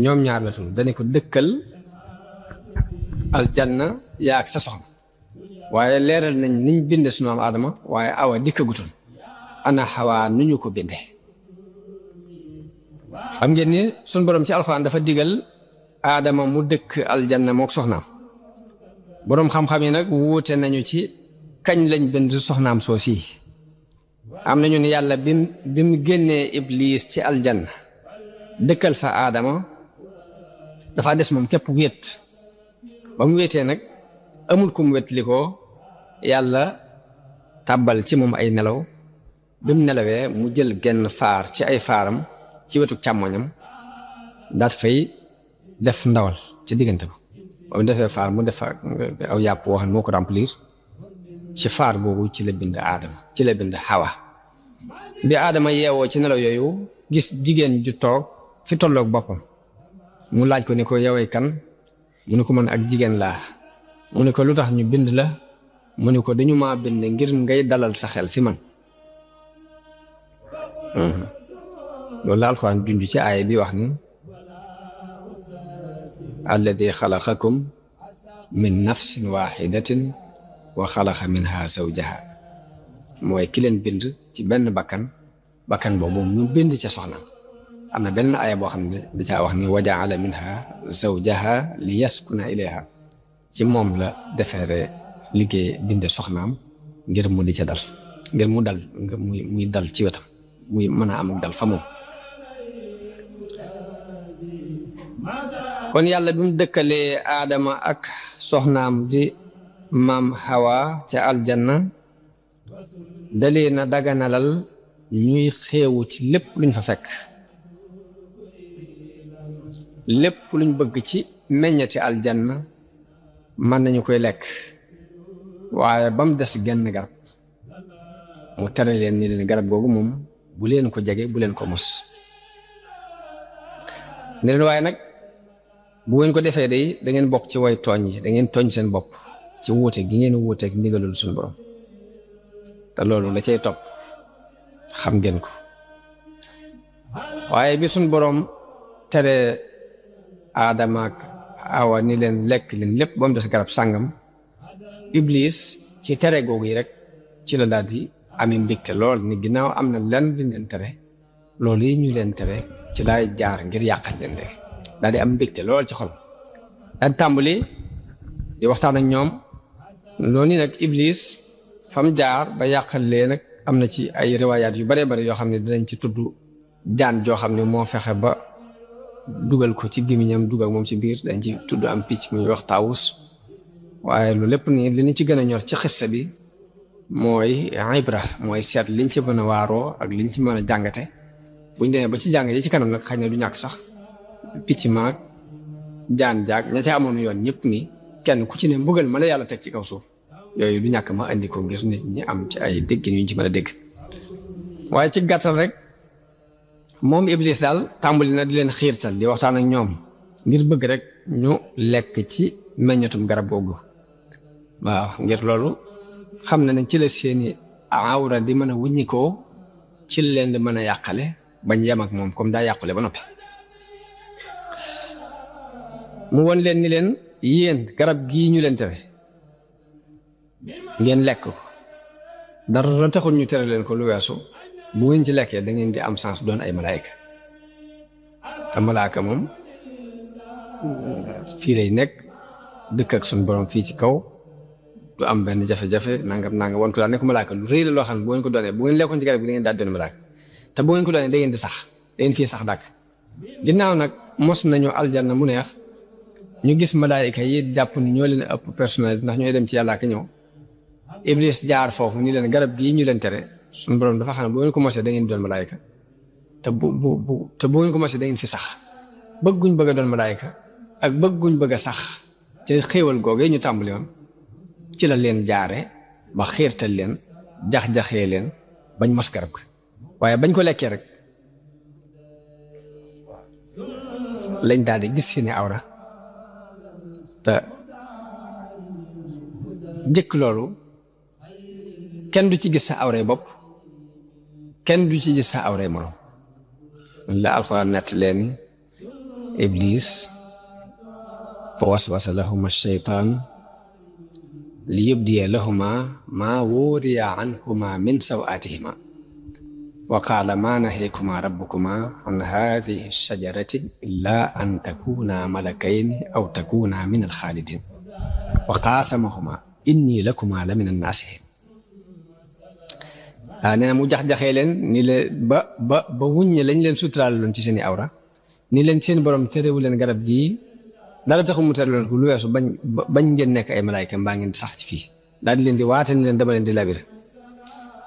Speaker 1: ñoom ñaar la tudd dañu ko dëkkal aljanna yaa ak sa soxna waaye leeral nañ niñ binde sunu maam Adama waaye Awa dikkagutoon ana Xawaa nu ñu ko binde xam ngeen ni sunu borom ci alxuraan dafa digal Adama mu dëkk aljanna mook soxnaam boroom xam-xam yi nag wuute nañu ci kañ lañ bind soxnaam soosi am nañu ne yàlla bi mu génnee iblis ci aljanna dëkkal fa Adama dafa des moom képp wéet ba mu wéetee nag amul ku mu wétli ko yàlla tàbbal ci moom ay nelaw bi mu nelawee mu jël genn faar ci ay faaram ci wetu càmmoñam daat fay def ndawal ci diggante ba mu defee faar mu def aw yàpp woo xam ne moo ko remplir ci faar boobu ci la bind Adama ci la bind Hawa bi Adama yeewoo ci nelaw yooyu gis jigéen ju toog fi tolloog boppam mu laaj ko ni ko yowee kan mu ni ko man ak jigéen laa mu ni ko lu tax ñu bind la mu ni ko dañu maa bind ngir ngay dalal sa xel fi man loolu la alxuraan junj ci aaya bi wax ni alladi xalaqakum min nafsin waxidatin wa xalaqa minha zawjaha mooy ki leen bind ci benn bakkan boobu mu bind ca soxnaam am na benn aaya boo xam ne da caa wax ni wa jaala minha zawjaha li yaskuna ilayha ci moom la defeere liggéey binde soxnaam ngir mu di ca dal ngir mu dal muy dal ci wetam muy mën a am ak dal fa moom kon yàlla bi mu dëkkalee Adama ak soxnaam di maam Hawa ca aljanna dalee na daganalal ñuy xeewu ci lépp luñ fa fekk lépp luñ bëgg ci meññati aljanna mën nañu koy lekk waaye ba mu des genn garab mu tere leen ni leen garab googu moom bu leen ko jege bu leen ko mos ne leen waaye nag bu ngeen ko defee day da ngeen bokk ci way tooñ yi da ngeen tooñ seen bopp ci wuute gi ngeen wuuteeg ndigalul suñu borom te loolu la cay topp xam ngeen ko waaye bi suñu borom tere Adama ak Awa ni leen lekk leen lépp ba mu des garab sàngam iblis ci tere googu yi rek ci la daal di amee mbégte lool ni ginnaaw am na lenn luñ leen tere loolu yi ñu leen tere ci laay jaar ngir yàqal leen de daal di am mbégte lool ci xol daal di tàmbali di waxtaan ak ñoom loolu nag iblis fam jaar ba yàqal leen nag am na ci ay riwaayaat yu bare bare yoo xam ne dinañ ci tudd jaan joo xam ne moo fexe ba dugal ko ci gémmiñam dugal moom ci biir dañ ci tudd am picc muy wax taawus waaye lu lépp nii li ñu ci gën a ñor ci xissa bi mooy ibra mooy seet liñ ci mën a waaroo ak liñ ci mën a jàngate buñ demee ba ci jàng yi ci kanam nag xëy na du ñàkk sax picc maag jaan jaag ña ca amoon yoon ñëpp ni kenn ku ci ne mbugal ma la yàlla teg ci kaw suuf yooyu du ñàkk ma andi ko ngir nit ñi am ci ay déggin yu ñu ci mën a dégg waaye ci gàttal rek moom iblis daal tàmbali na di leen xiirtal di waxtaan ak ñoom ngir bëgg rek ñu lekk ci meññatum garab googu waaw ngir loolu xam na ne ci la seeni awra di mën a wuññikoo ci leen di mën a yàqale bañ yem ak moom comme daa yàqule ba noppi mu won leen ni leen yéen garab gii ñu leen tere ngeen lekk ko dara taxul ñu tere leen ko lu weesu bu ngeen ci lekkee da ngeen di am chance doon ay malaayka te malaaka moom fii lay nekk dëkk ak suñu borom fii ci kaw du am benn jafe-jafe nangam wan ko daal nekk malaaka lu rëy la loo xam ne bu ngeen ko doonee bu ngeen lekkoon ci garab gi da ngeen daal doon malaaka te bu ngeen ko doonee da ngeen di sax da ngeen fii sax dàkk ginnaaw nag mos nañu aljanna mu neex ñu gis malaayika yi jàpp ni ñoo leen ëpp personnalité ndax ñooy dem ci yàlla ak ñëw iblis jaar foofu ni leen garab gii ñu leen tere suñu borom dafa xam ne bu ngeen ko mosee da ngeen doon malaayka te bu ngeen ko mosee da ngeen fi sax bëgguñ bëgg a doon malaayka ak bëgguñ bëgg a sax ci xéewal googee ñu tàmbali woon ci la leen jaare ba xiirtal leen jax-jaxee leen bañ mos garab ko waaye bañ ko lekkee rek lañ daal di gis seeni awra te jëkk loolu kenn du ci gis sa awray bopp kenn du ci gis sa awray morom la alxuraan nett leen iblis fa waswasa lahuma shaytaan li yubdiya lahuma maa wuriya anhuma min sawaatihima wa qaala maa nahaykuma rabbukuma an haadihi shajarati illaa an takuuna malakayni aw takuuna min alxaalidin wa qaasamahuma inni lakuma la min annaasihin nee na mu jax-jaxee leen ni leen ba wuññe lañ leen suturaal loon ci seeni awra ni leen seen borom terewu leen garab gii dara taxu mu tere loon ko lu weesu bañ ngeen nekk ay malaayka mbaa ngeen sax ci fii daal di leen di waate ni leen dama leen di labir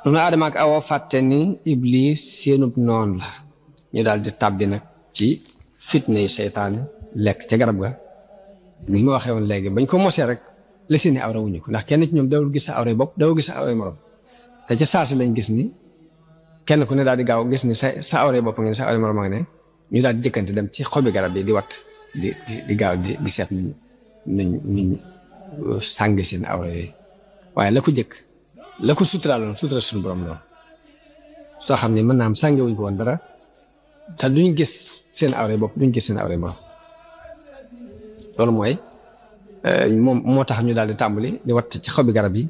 Speaker 1: noonu Aadama ak Awa fàtte ni Iblis seenub noon la ñu daal di tàbbi nag ci fitna yi seytaane lekk ca garab ga ni ma waxee woon léegi bañ ko mosee rek la seeni awra wuñu ko ndax kenn ci ñoom dawul gis sa awray bopp dawul gis sa awray morom te ca saasi lañ gis ni kenn ku ne daal di gaaw gis ni sa awray bopp ngeen sa awray morom nga ne ñu daal di jëkkante dem ci xobi garab yi di wat di gaaw di seet nuñ sàng seen awra yooyu waaye la ko jëkk la ko suturaaloon sutura suñu borom loolu soo xam ne mën naa am sàngewuñ ko woon dara te duñ gis seen awray bopp duñ gis seen awray morom loolu mooy moom moo tax ñu daal di tàmbali di watt ci xobi garab yi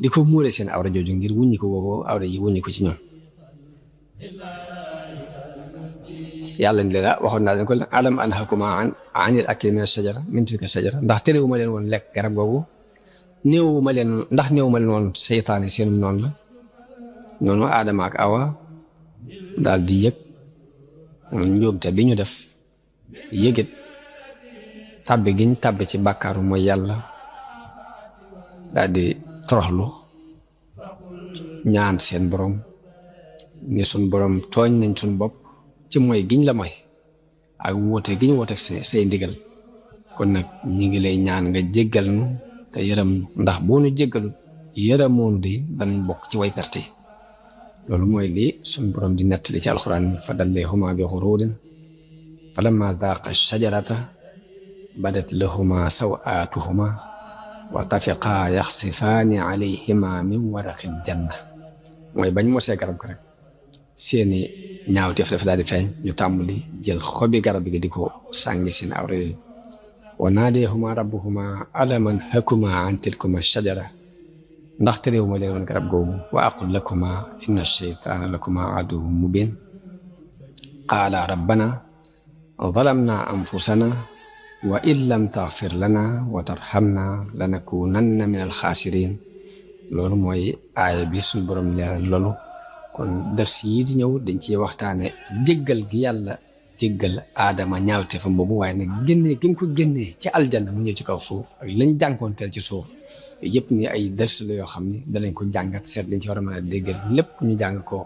Speaker 1: di ko muure seen awra jooju ngir wuññi ko boobu awra yi wuññi ko ci ñoom yàlla ni leen waxoon naa leen ko alam anhakuma anil akli min ashajara min tilka shajara ndax terewuma leen woon lekk garab googu néewuma leen woon seytaane seenum noonu la noonu Aadama ak Awa daal di yëg njuumte bi ñu def yëgit tàbbi giñ tàbbi ci bàkkaaru mooy yàlla daal di toroxlu ñaan seen borom ni sun borom tooñ nañ sun bopp ci mooy giñ la mooy ak woote giñ woote say ndigal kon nag ñi ngi lay ñaan nga jéggal nu te yërëm nu ndax boo nu jéggalu yërëmoonu de danañ bokk ci way perte yi loolu mooy lii sun borom di nettali ci alxuraan fa dalleehuma bi xuruurin falamma daaqa shajarata badat lahuma sawaatuhuma wa tafiqaa yaxsifaani alayhima min waraqil janna mooy bañ mosee garab ko rek seeni ñaawteef dafa daal di feeñ ñu tàmbali jël xobi garab gi di ko sàngi seen awra yooyu wa naadeehuma rabbuhuma alam anhakuma an tilkuma shajara ndax terewuma leen woon garab googu wa aqul lakuma inna shaytaana lakuma aduwwun mubin qaala rabbana zalamna anfusana wa in lam taghfir lana wa tarhamna lanakunanna min alxaasirin loolu mooy aaya bi suñu borom leeral loolu kon dars yi di ñëw dañ ci waxtaane jéggal gi yàlla jéggal Aadama ñaawte fa boobu waaye nag génnee gi mu ko génnee ci aljanna mu ñëw ci kaw suuf ak lañ jànkoonteel ci suuf yëpp ni ay dars la yoo xam ni danañ ko jàngat seet liñ ci war a mën a déggal lépp ñu jàng ko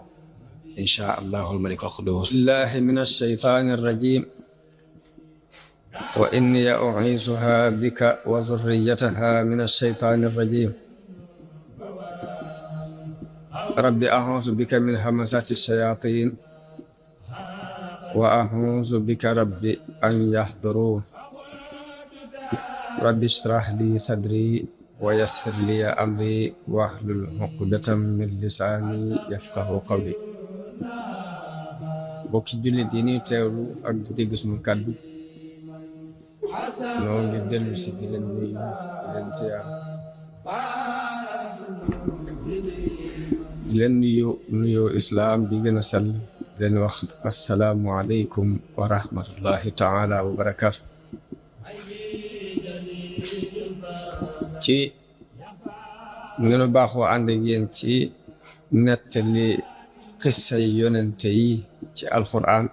Speaker 1: inchaa allahu almalik alquddus billahi min alshaytani arrajim wa inni u'iizuha bika wa zurriyataha min alshaytani arrajim rabbi a'uuzu bika min hamazati shayatin wa a'uuzu bika rabbi an yahduruun rabbi ishrah li sadri wa yassir li amri wahlul uqdatan min lisaani yafqahu qawli bokki jullit yi ñuy teewlu ak di dégg sunu kàddu noo ngi dellu si di leen nuyu leen ziyaar di leen nuyoo islaam bi gën a sell leen wax assalaamu aleykum wa rahmatullahi taala wa barakaatu ci ngeen baaxoo ànd ak yéen ci nettali xissay yonente yi ci alquran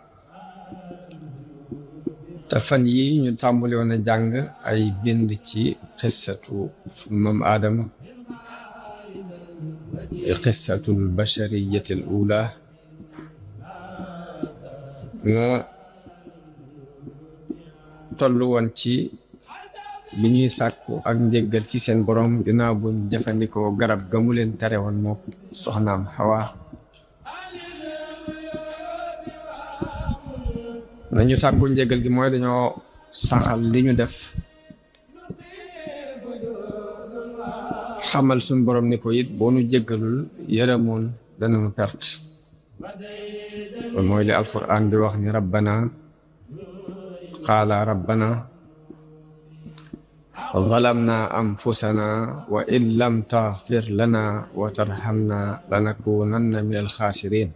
Speaker 1: te fan yi ñu tàmbali woon a jàng ay bind ci xissatu sunu maam Aadama qissatul bashariyatil ula nga tollu woon ci bi ñuy sàkku ak njéggal ci seen borom ginnaaw buñ jëfandikoo garab ga mu leen tere woon moo soxnaam Hawa nañu sàkku njéggal gi mooy dañoo saxal li ñu def xamal suñ borom ni ko it boo nu jéggalul yërëmoon danañu perte loolu mooy li alquran bi wax ni rabbana qaala rabbana zalamna anfusana wa in lam taghfir lana wa tarhamna lanakunanna min alxaasirin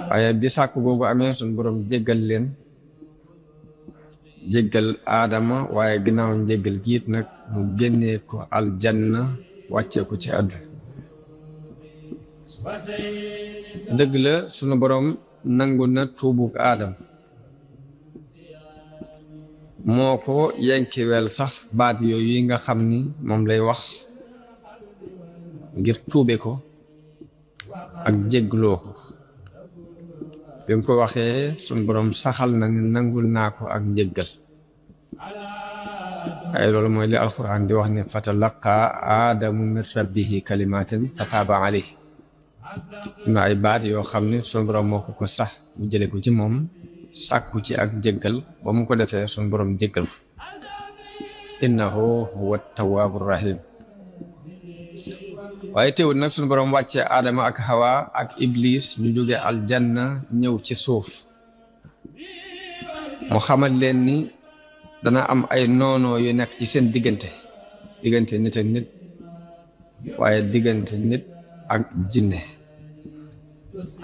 Speaker 1: waaye bi sàkku googu amee suñ borom jéggal leen jéggal aadama waaye ginnaaw njéggal giit nag mu génnee ko aljanna wàccee ko ci àdduna dëgg la sunu borom nangu na tuubug aadam moo ko yenkewel sax baat yooyu yi nga xam ni moom lay wax ngir tuube ko ak jéggloo ko bi mu ko waxee sunu borom saxal na ni nangul naa ko ak njéggal ay loolu mooy li alquran di wax ne fatalaqa aadamu min rabbihi kalimatin fataaba alayhi na ay baat yoo xam ne sunu borom moo ko sax mu jële ko ci moom sàkku ci ak jéggal ba mu ko defee sunu borom jéggal ko innahu huwa tawwaabu rahim waaye teewul nag sunu borom wàccee aadama ak hawa ak iblis ñu jóge aljanna ñëw ci suuf mu xamal leen ni dana am ay noonoo yu nekk ci seen diggante nit ak nit waaye diggante nit ak jinne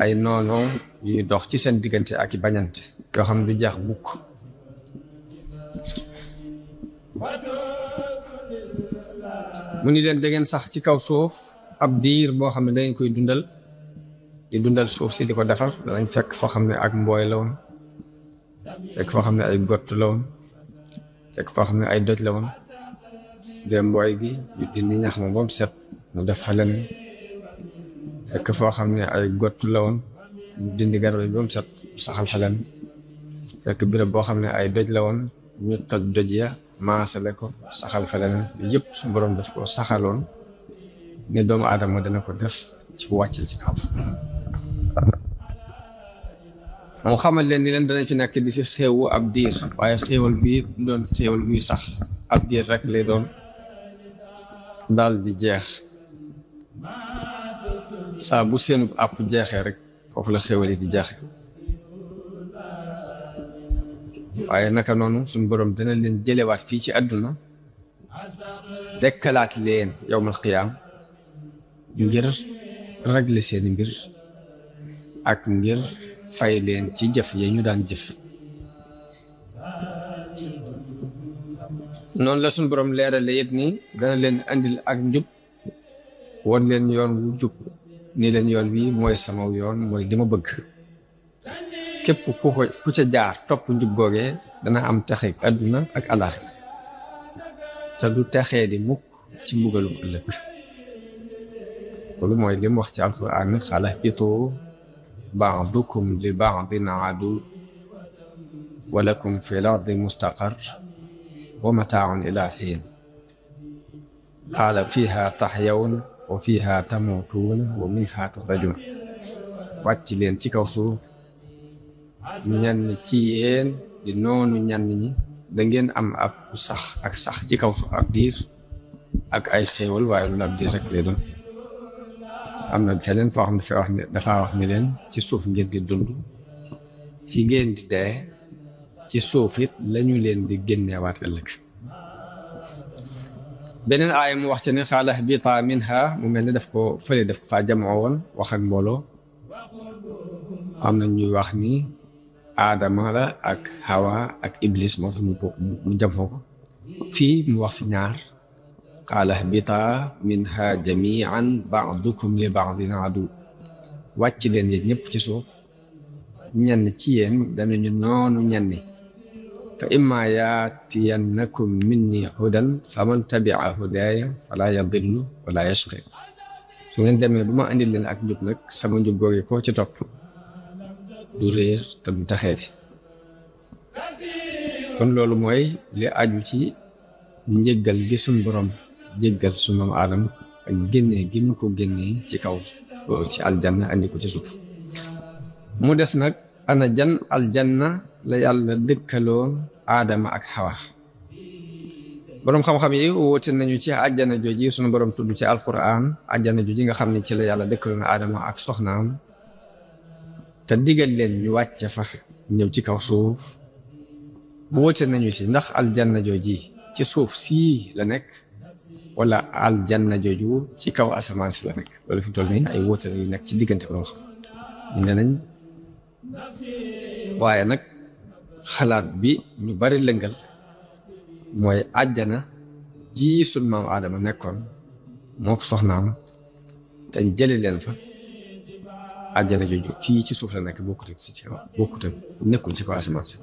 Speaker 1: ay noonoo yuy dox ci seen diggante ak i bañante yoo xam ne du jeex bukk mu ni leen da ngeen sax ci kaw suuf ab diir boo xam ne dangeen koy dundal suuf si di ko defar danañ fekk foo xam ne ak mbooy la woon fekk foo xam ne ay gott la woon fekk foo xam ne ay doj la woon dee mbooy gi ñu dindi ñax ma ba mu set ñu def fa leen fekk foo xam ne ay gott la woon ñu dindi garab yi ba mu set saxal fa leen fekk béréb boo xam ne ay doj la woon ñu toj doj ya maasale ko saxal fa leen yëpp su borom def ko saxaloon ne doomu aadama dana ko def ci wàccee ci kaw moo xamal leen ni leen danañ fi nekk di fi xéewu ab diir waaye xéewal bii doon xéewal buy sax ab diir rek lay doon daal di jeex saa bu seenu àpp jeexee rek foofu la xéewal yi di jeexe waaye naka noonu suñu borom dana leen jëlewaat fii ci àdduna dekkalaat leen yowmal qiyaam ngir régler seeni mbir ak ngir fay leen ci jëf yi ñu daan jëf noonu la suñu borom leerale it ni dana leen andil ak njub won leen yoon wu jub ni leen yoon wi mooy sama yoon mooy li ma bëgg képp ku ca jaar topp njub googee dana am texe àdduna ak alaaxira te du texee di mukk ci mbugalu ëllëg loolu mooy li mu wax ci alquran xala bitu ba'dukum li ba'din adu wa lakum fi l-ardi mustaqar wa mataa'un ila hiin qaala fiha tahyawna wa fiha tamuutuuna wa minha tuxrajuun wàcc leen ci kaw suuf ñenn ci yéen di noonu ñenn ñi da ngeen am ab sax ci kaw suuf ab diir ak ay xéewal waaye loolu ab diir rek lay doon am na feneen foo xam ne dafa wax ni leen ci suuf ngeen di dund ci ngeen di dee ci suuf it lañu leen di génneewaat ëllëg beneen aaya mu wax ci ne xaala ihbitaa minha mu mel ni daf ko faa jamoo woon wax ak mbooloo am na ñuy wax ni aadama la ak hawa ak iblis moo tax mu jamoo ko fii mu wax fi ñaar qaala ihbitaa minha jamii'an ba'dukum li ba'din adu wàcc leen yéen ñëpp ci suuf ñenn ci yéen danañu noonu ñenni fa imma yaatiyannakum minni hudan faman tabia hudaaya fala yadillu wala yashqi su ngeen demee bu ma andil leen ak njub nag sama njub googu koo ci topp du réer te du taxeeti kon loolu mooy li aju ci njëggal gi suñ borom jéggal su maam aadama ak génnee gi mu ko génnee ci kaw ci aljanna andi ko ci suuf mu des nag ana jan aljanna la yàlla dëkkaloon aadama ak xawa boroom xam-xam yi woote nañu ci àjjana jooji suñu borom tudd ci alquran àjjana jooji nga xam ne ci la yàlla dëkkaloon aadama ak soxnaam te digal leen ñu wàcce fa ñëw ci kaw suuf woote nañu ci ndax aljanna jooji ci suuf sii la nekk wala aljanna jooju ci kaw asamaan si la nekk loolu fi toll nii ay woote yu nekk ci diggante borom xam ñu ne nañ waaye nag xalaat bi ñu bari lëngal mooy àjjana ji sunu maam aadama nekkoon moo ko soxnaam te jële leen fa àjjana jooju fii ci suuf la nekk bokkut ak nekkul ci kaw asamaan si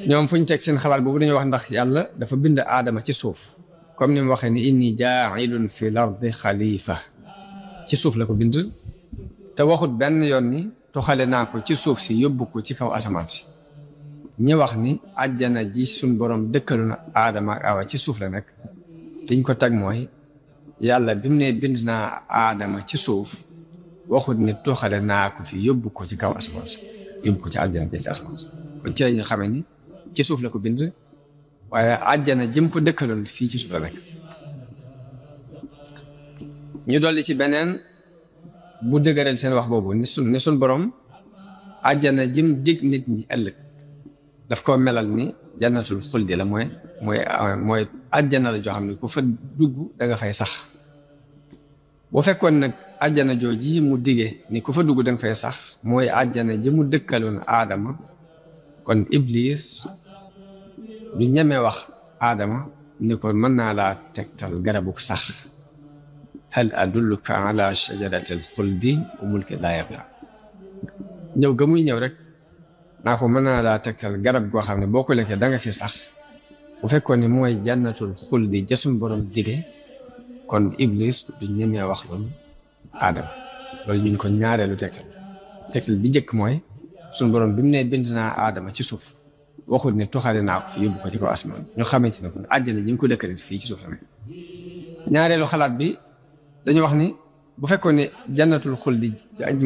Speaker 1: ñoom fu ñu teg seen xalaat boobu dañuy wax ndax yàlla dafa bind aadama ci suuf comme ni mu waxee ni inni jaailun fi l ardi xalifa ci suuf la ko bind te waxut benn yoon ni toxale naa ko ci suuf si yóbbu ko ci kaw asamaan si ñi wax ni àjjana ji suñ borom dëkkalu na aadama ak awa ci suuf la nekk liñ ko tag mooy yàlla bi mu ne bind naa aadama ci suuf waxut ni toxale naa ko fi yóbbu ko ci kaw asamaan si yóbbu ko ci àjjana ji ci asamaan si kon ci la ñu xamee ni ci suuf la ko bind waaye àjjana jëm ko dëkkaloon fii ci suuf la nekk ñu dolli ci beneen bu dëgëral seen wax boobu ni sun borom àjjana jëm dig nit ñi ëllëg daf ko melal ni jannatul xuldi la mooy àjjana la joo xam ne ku fa dugg da nga fay sax boo fekkoon nag àjjana jooji mu dige ni ku fa dugg da nga fay sax mooy àjjana ji mu dëkkaloon aadama kon iblis du ñeme wax aadama ni ko mën naa laa tegtal garabuk sax hal adulluka ala shajaratil xuldi wa mulkin laa yablaa ñëw ga muy ñëw rek naa ko mën naa laa tegtal garab goo xam ne boo ko lekkee da nga fi sax bu fekkoon ne mooy jannatul xuldi ja suñ borom dige kon iblis du ñemee wax loolu aadama loolu ñu ko ñaareelu tegtal bi njëkk mooy suñ borom bi mu ne bind naa aadama ci suuf waxut ne toxale naa ko fi yóbbu ko ci kaw asmaan ñu xamante ne kon àjjana ji mu ko dëkkale fii ci suuf la nekk ñaareelu xalaat bi dañu wax ni bu fekkoon ne jannatul xuldi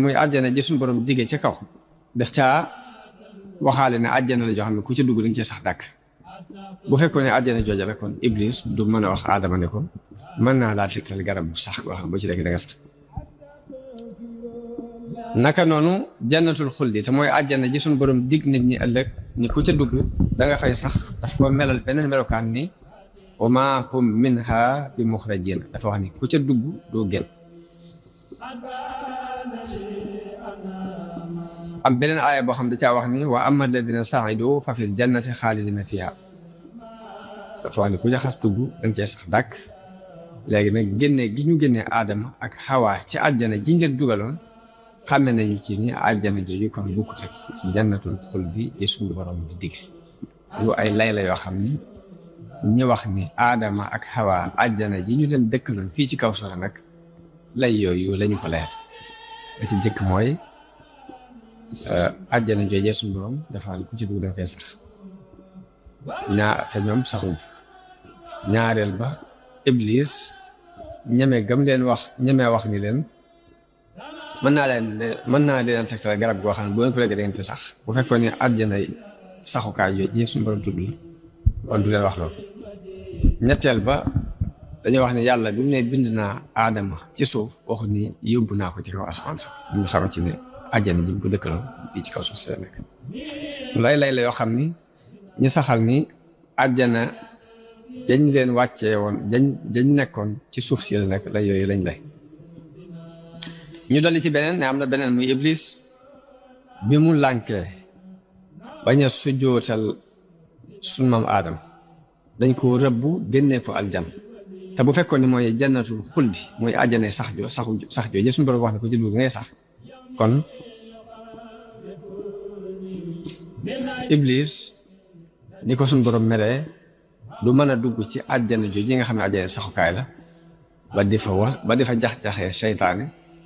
Speaker 1: muy àjjana ji suñ borom dige ca kaw daf caa waxaale ne àjjana la joo xam ne ku ci dugg dañ cee sax dàkk bu fekkoon ne àjjana jooja la kon iblis du mën a wax aadama ne ko mën naa laa tegtal garab bu sax goo xam ba ci lekk da nga sax naka noonu jannatul xuldi te mooy àjjana ji suñu borom dig nit ñi ëllëg ni ku ca dugg da nga fay sax daf ko melal beneen melokaan ni wa maa hum minha bi muxrajin dafa wax ni ku ca dugg doo génn am beneen aaya boo xam da caa wax ni wa amma alladina saidu fa fil jannati xaalidina fiha dafa wax ni ku ca xas dugg dañ cee sax dàkk léegi nag gi ñu génnee aadama ak xawa ci àjjana ji ngeen dugaloon xàmme nañu ci ni àjjana jooju kon bokkut ak jannatul xuldi di suñu borom di digge yu ay lay la yoo xam ni ñu wax ni aadama ak xawa àjjana ji ñu leen dëkkaloon fii ci kaw suuf nag lay yooyu lañu ko leer ba ci jëkk mooy àjjana joojee suñu borom dafa ku ci dugg dafay sax te ñoom saxuñ ñaareel ba iblis ñeme gam leen wax ni leen mën naa leen tegtal garab goo xam ne bu ngeen ko lekkee da ngeen fi sax bu fekkoon ne àjjana saxukaay joojee suñu borom tudd la kon du leen wax loolu ñetteel ba dañoo wax ne yàlla bi mu ne bind naa aadama ci suuf waxu ni yóbbu naa ko ci kaw asamaan sax ñu xam ci ne àjjana ji mu ko dëkkaloon fii ci kaw suuf si la nekk lay la yoo xam ni ñu saxal ni àjjana dañ leen wàccee woon dañ nekkoon ci suuf si la nekk lay yooyu lañ lay ñu dolli ci beneen ne am na beneen muy iblis bi mu lànkee bañ a sujjootal sunu maam aadama dañ ko rëbbu génnee ko aljan te bu fekkoon ni mooy jannatul xuldi mooy àjjana sax jooju suñu borom wax ne ko ci dugg ngay sax kon iblis ni ko suñ borom meree du mën a dugg ci àjjana jooju nga xam ne àjjana saxukaay la ba di fa jax-jaxee seytaane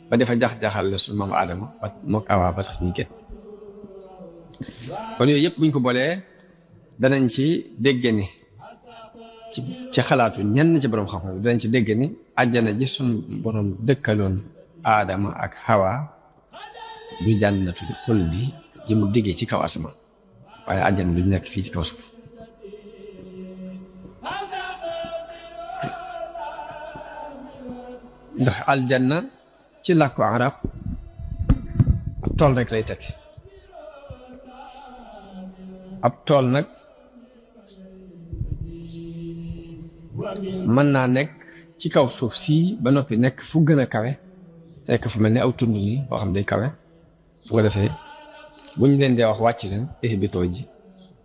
Speaker 1: ba di fa jax-jaxal la suñ maam Aadama ba mook Awa ba tax ñu génn kon yooyu yëpp buñ ko boolee danañ ci dégg ni ci xalaatu ñenn ci borom xam-xam danañ ci dégg ni àjjana ji suñ borom dëkkaloon Aadama ak Hawa du jànnatu xuldi ji mu diggee ci kaw asamaan waaye àjjana du nekk fii ci kaw suuf ndax aljanna ci làkku arab ab tool rek lay tekki ab tool nag mën naa nekk ci kaw suuf sii ba noppi nekk fu gën a kawe fekk fu mel ni aw tund nii boo xam day kawe bu ko defee bu ñu leen dee wax wàcc leen ihbitoo ji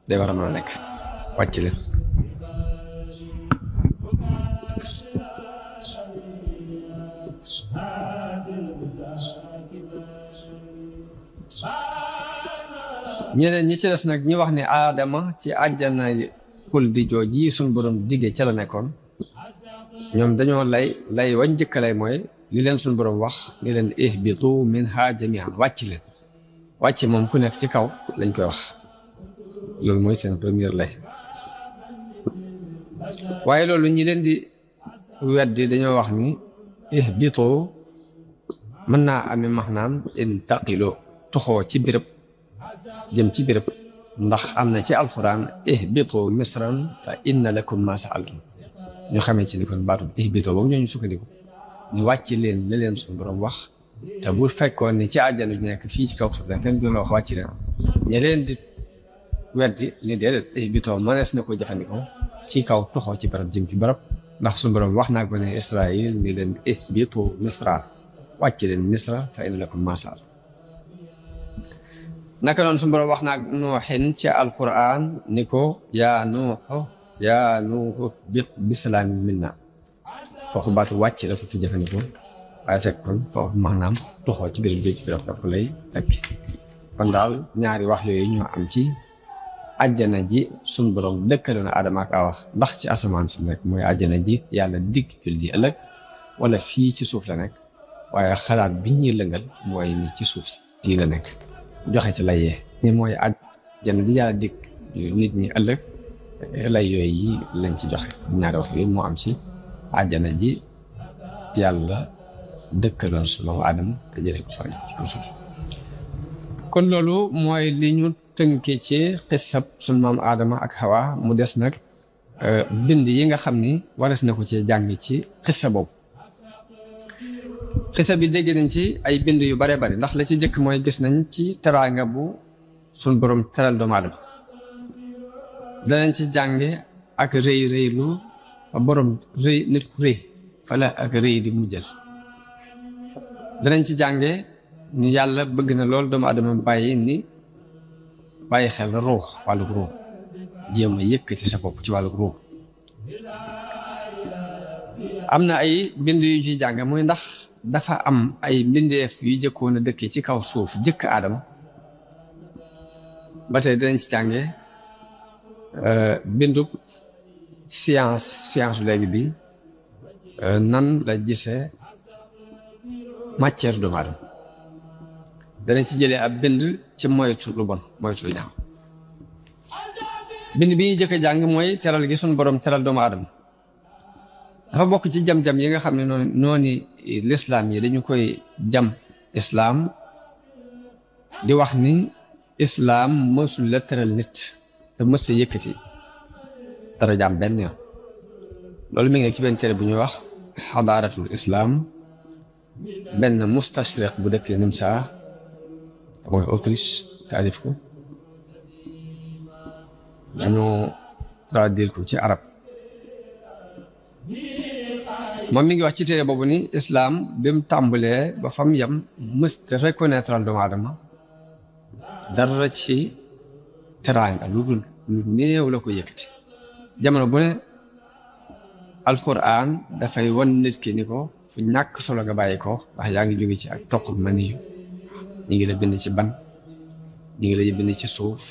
Speaker 1: day war a mën a nekk wàcc leen ñeneen ñi ci des nag ñi wax ne Aadama ci àjjana xuldi jooji suñ borom diggee ca la nekkoon ñoom dañoo lay wañ njëkk lay mooy li leen suñ borom wax ni leen ihbitu minha jami'an wàcc leen wàcc moom ku nekk ci kaw lañ koy wax loolu mooy seen première lay waaye loolu ñi leen di weddi dañoo wax ni ihbitu mën naa amee maanaam intaqiloo toxoo ci béréb jëm ci béréb ndax am na ci alxuraan ihbitu misran fa inna lakum ma sa'altum ñu xamee ci ni kon baatu ihbitu boobu ñooñu sukkandiku ñu wàcc leen li leen suñu borom wax te bu fekkoon ni ci àjjana ju nekk fii ci kaw suuf rek kenn du la wax wàcc leen ña leen di weddi ni déedéet ihbitu mënees na ko jëfandikoo ci kaw toxoo ci barab jëm ci barab ndax suñu borom wax naa ko ne Israël ni leen ihbitu misra wàcc leen misra fa inna lakum ma sa'altum naka noonu suñu borom wax naa Nuuxin ci alquran ni ko yaa Nuuxu bi salaamin minna foofu baatu wàcc la ko fi jëfandikoo waaye fekk kon foofu maanaam toxoo ci biir ci biir daf ko lay tekki kon daal ñaari wax yooyu ñoo am ci àjjana ji suñu borom dëkkaloon Aadama ak Awa ndax ci asamaan si nekk mooy àjjana ji yàlla digg jul di ëllëg wala fii ci suuf la nekk waaye xalaat bi ñuy lëngal mooy ni ci suuf si la nekk joxe ci layee ni mooy àjjana ji yàlla digg nit ñi ëllëg lay yooyu yi lañ ci joxe ñaari wax yooyu moo am ci àjjana ji yàlla dëkkaloon su maam Aadama te jëlee ko fa ci kaw suuf kon loolu mooy li ñu tënkee ci xissab sunu maam Aadama ak Hawa mu des nag bind yi nga xam ni waras na ko ci jàng ci xissa boobu xissa bi dégg nañ ci ay bind yu bare bari ndax la ci njëkk mooy gis nañ ci teraanga bu sunu borom teral doomu aadama danañ ci jànge ak rëylu borom rëy nit ku rëy fala ak rëy di mujjal danañ ci jànge ni yàlla bëgg na lool doomu aadama bàyyi xel ruux wàllug ruux jéem a yëkkati sa bopp ci wàllug ruux am na ay bind yu ci jànge mooy ndax dafa am ay mbindeef yu jëkkoon a dëkkee ci kaw suuf jëkk aadama ba tey danañ ci jànge bindub science léegi bi nan la gisee matière doomu aadama danañ ci jëlee ab bind ci moytu lu bon moytu lu ñaaw bind bi ñuy jëkk a jàng mooy teral gi suñu borom teral doomu aadama dafa bokk ci jam-jam yi nga xam ne noonu lislaam yi dañu koy jam islaam di wax ni islaam mësul la teral nit te mës a yëkkati dara jaam benn yoon loolu mi ngi ci benn téere bu ñuy wax xadaaratul islaam benn mustashriq bu dëkk Nimsa mooy Autriche taalif ko dañoo traduire ko ci arab moom mi ngi wax ci téere boobu ni islaam bi mu tàmbalee ba fam yam mësta reconnaître doomu aadama dara ci teraanga lu dul lu néew la ko yëkkati jamono bu ne alquran dafay wan nit ki ni ko fu ñàkk solo nga bàyyi ko ndax yaa ngi jóge ci ak toq maniyu ñu ngi la bind ci ban ñu ngi la bind ci suuf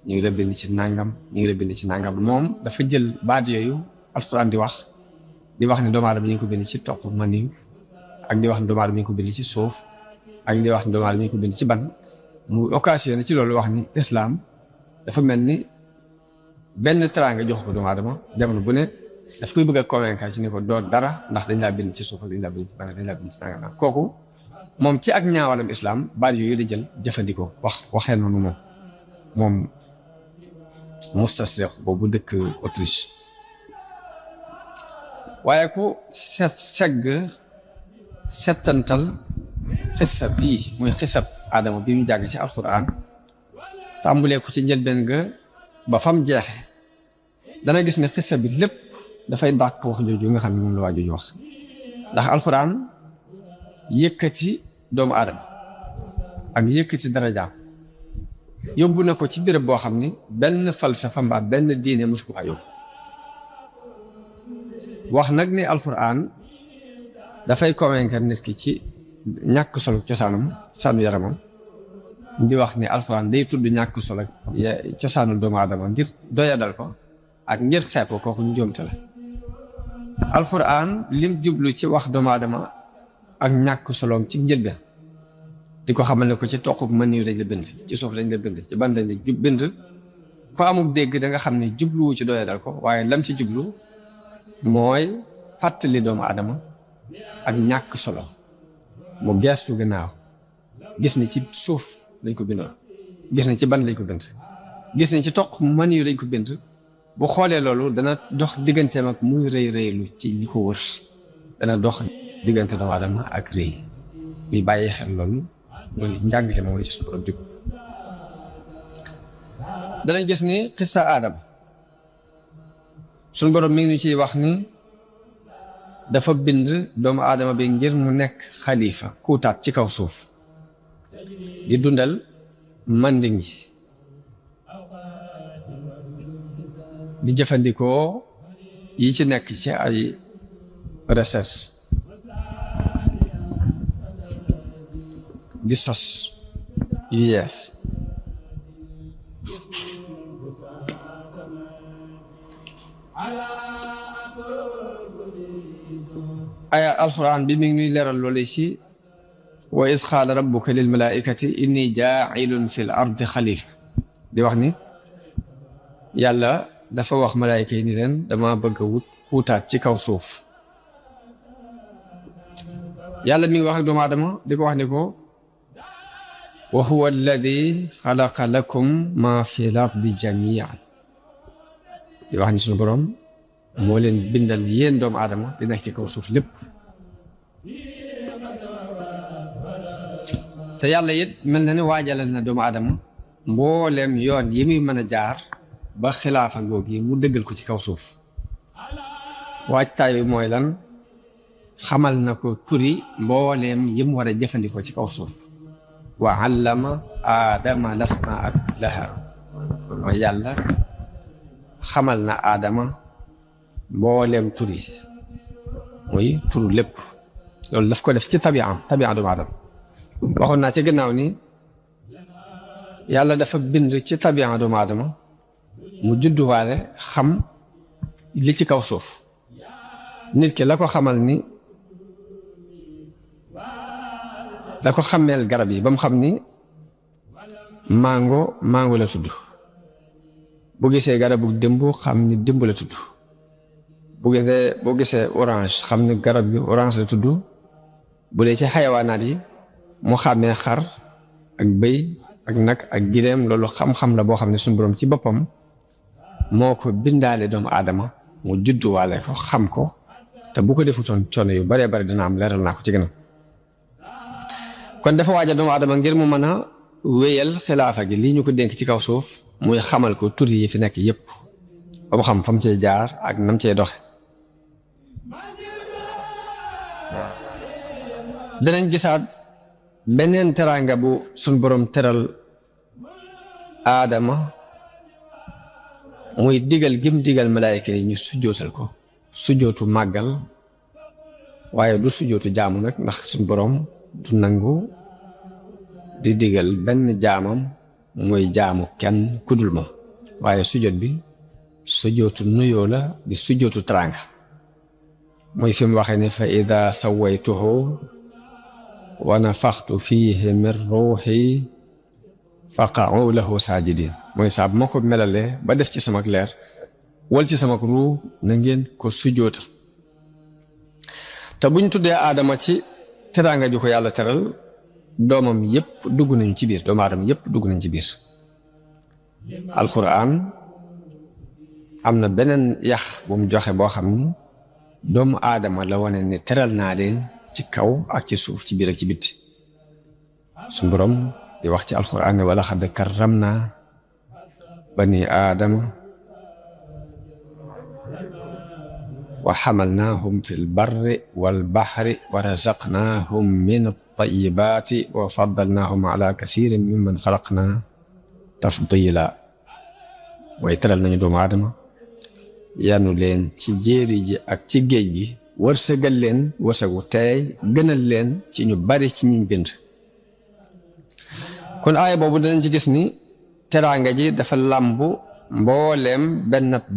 Speaker 1: ñu ngi la bind ci nangam ñu ngi la bind ci nangam moom dafa jël baat yooyu alxuraan di wax ne doomu aadama ñu ngi ko bind ci toq maniw ak di wax ne doomu aadama ñu ngi ko bind ci suuf ak di wax ne doomu aadama ñu ngi ko bind ci ban mu occasionné ci loolu wax ni islam dafa mel ni benn teraanga jox ko doomu aadama jamono bu ne daf koy bëgg a convaincre ci ni ko doo dara ndax dañ laa bind ci suuf dañ laa bind ci ban dañ laa bind ci nangam kooku moom ci ak ñaawalam islam baat yooyu la jël jëfandikoo waxee noonu moom mustasrix boobu dëkk Autriche waaye ku settantal xisab bii muy xisab aadama bi mu jàng ci alquran tàmbulee ko ci njëlbeen ga ba fam jeexe dana gis ne xisab bi lépp dafay dàq wax jooju nga xam ne moom la waa jooju wax ndax alquran yëkkati doomu aadama ak yëkkati darajaam yóbbu na ko ci béréb boo xam ni benn falsafa mbaa benn diine mosu ko faa yóbbu wax nag ni alquran dafay convaincre nit ki ci ñàkk solo cosaanu yaramam di wax ni alquran day tudd ñàkk solo cosaanu doomu aadama ngir doyadal ko ak ngir xeeb ko kooku njuumte la alquran lim jublu ci wax doomu aadama ak ñàkk soloom ci njëlbeen di ko xamal ne ko ci toquk mën yu dañ la bind ci suuf lañ la bind ci ban dañ la bind ko amul dégg da nga xam ne jubluwu ci doyadal ko waaye lam ci jublu mooy fàttali doomu aadama ak ñàkk solo mu geestu gannaaw gis ni ci suuf lañ ko bindoon gis ni ci ban lañ ko bind gis ni ci toq mën yu lañ ko bind bu xoolee loolu dana dox digganteem ak muy rëylu ci ñi ko wër dana dox diggante doomu aadama ak rëy muy bàyyi xel loolu loolu njàngale moom la ci suñu borom di ko danañ gis ni xissa aadama suñu borom mi ngi ñu ciy wax ni dafa bind doomu aadama bi ngir mu nekk xalifa kuutaat ci kaw suuf di dundal manding yi di jëfandikoo yi ci nekk ci ay recherche di sos yu yees aya alquran bi mi ngi ñuy leeral loolu ci wa is qaala rabbuka lil malaikati inni jaa'ilun fil ardi xalifa di wax ni yàlla dafa wax malaayika yi ni leen dama bëgg a wut wuutaat ci kaw suuf yàlla mi ngi wax ak doomu aadama di ko wax ni ko wa huwa alladi xalaqa lakum ma fi l ardi jamian di wax ni suñu borom moo leen bindal yéen doomu aadama di nekk ci kaw suuf lépp te yàlla it mel na ne waajalal na doomu aadama mbooleem yoon yi muy mën a jaar ba xilaafa ngoog yi mu dëggal ko ci kaw suuf waajtaay bi mooy lan xamal na ko turi mbooleem yi mu war a jëfandikoo ci kaw suuf wa allama aadama lasmaa kullaha mooy yàlla xamal na aadama mbooleem turi muy turu lépp loolu daf ko def ci tabiam doomu aadama waxoon naa ci gannaaw ni yàlla dafa bind ci tabian doomu aadama mu judduwaale xam li ci kaw suuf nit ki la ko xamal ni la ko xameel garab yi ba mu xam ni mango la tudd bu gisee garabu démb xam ni démb la tudd boo gisee orange xam ni garab gi orange la tudd bu dee ci xayawaanaat yi mu xàmmee xar ak bëy ak nag ak gileem loolu xam-xam la boo xam ne suñu borom ci boppam moo ko bindaale doomu aadama mu judduwaale ko xam ko te bu ko defutoon coono yu baree bari dina am leeral naa ko ci gënam kon dafa waajal doomu aadama ngir mu mën a wéyal xilaafa gi lii ñu ko dénk ci kaw suuf muy xamal ko tur yi fi nekk yépp ba mu xam fa mu cee jaar ak nam cee doxe danañ gisaat beneen teraanga bu suñ borom teral aadama muy digal gim digal malaayika yi ñu sujjootal ko sujjootu màggal waaye du sujjootu jaamu nag ndax suñ borom du nangu di digal benn jaamam muy jaamu kenn kudul moom waaye sujjóot bi sujjóotu nuyoo la di sujjóotu teraanga muy fi mu waxee ne fa ida sawaytuhu wa nafaxtu fiihi min ruuxi faqa'u lahu saajidin mooy saa bu ma ko melalee ba def ci sama leer wal ci sama ruu na ngeen ko sujjóota te buñ tuddee aadama ci teraanga ju ko yàlla teral doomam yépp dugg nañ ci biir doomu aadama yépp dugg nañ ci biir alquran am na beneen yax bu mu joxe boo xam ni doomu aadama la wane ne teral naa leen ci kaw ak ci suuf ci biir ak ci bitti su borom di wax ci alquran ne wala xad karramna bani aadama wa xamalnaahum fi lbarri walbaxri wa razaqnaahum min altayibaati wa faddalnaahum ala kasirin mimman xalaqna tafdila way teral nañu doomu aadama yanu leen ci jéeri ji ak ci géej gi wërsëgal leen wërsëgu teey gënal leen ci ñu bari ci ñiñ bind kon aaya boobu danañ ci gis ni teraanga ji dafa làmbu mbooleem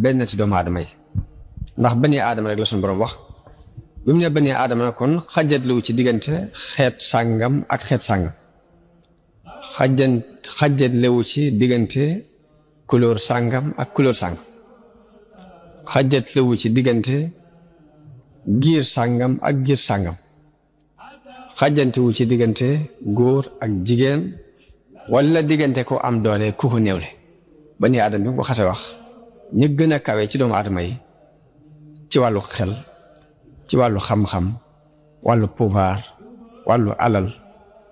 Speaker 1: benn ci doomu aadama yi ndax bani aadama rek la suñu borom wax bi mu ne bani aadama na kon xajatluwu ci diggante xeet sàngam ak xeet sàngam xajatlewu ci diggante couleur sàngam ak couleur sàngam xajatlewu ci diggante giir sàngam ak giir sàngam xajantewu ci diggante góor ak jigéen wala diggante ko am doole ku ko néewle bani aadama bi mu ko xase wax ñu gën a kawe ci doomu aadama yi ci wàllu xel ci wàllu xam-xam wàllu pouvoir wàllu alal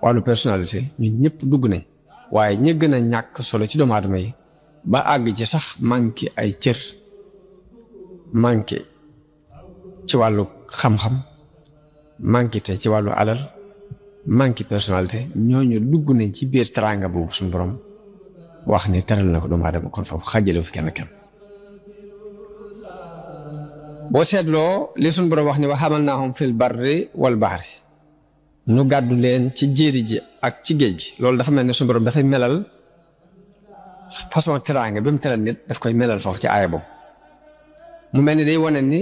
Speaker 1: wàllu personnalité ñu ñëpp dugg nañ waaye ñi gën a ñàkk solo ci doomu aadama yi ba àgg ci sax manqué ay cër manqué ci wàllu xam-xam manqué te ci wàllu alal manqué personnalité ñooñu dugg nañ ci biir teraanga boobu suñu borom wax ni teral na ko doomu aadama kon foofu xajale fi kenn boo seetloo li suñu borom wax ni wa hamalnaahum fil barri wal bahri nu gàddu leen ci jéeri ji ak ci géej gi loolu dafa mel ne suñu borom dafay melal façon teraanga bi mu teral nit daf koy melal foofu ci aaya boobu mu mel ni day wane ni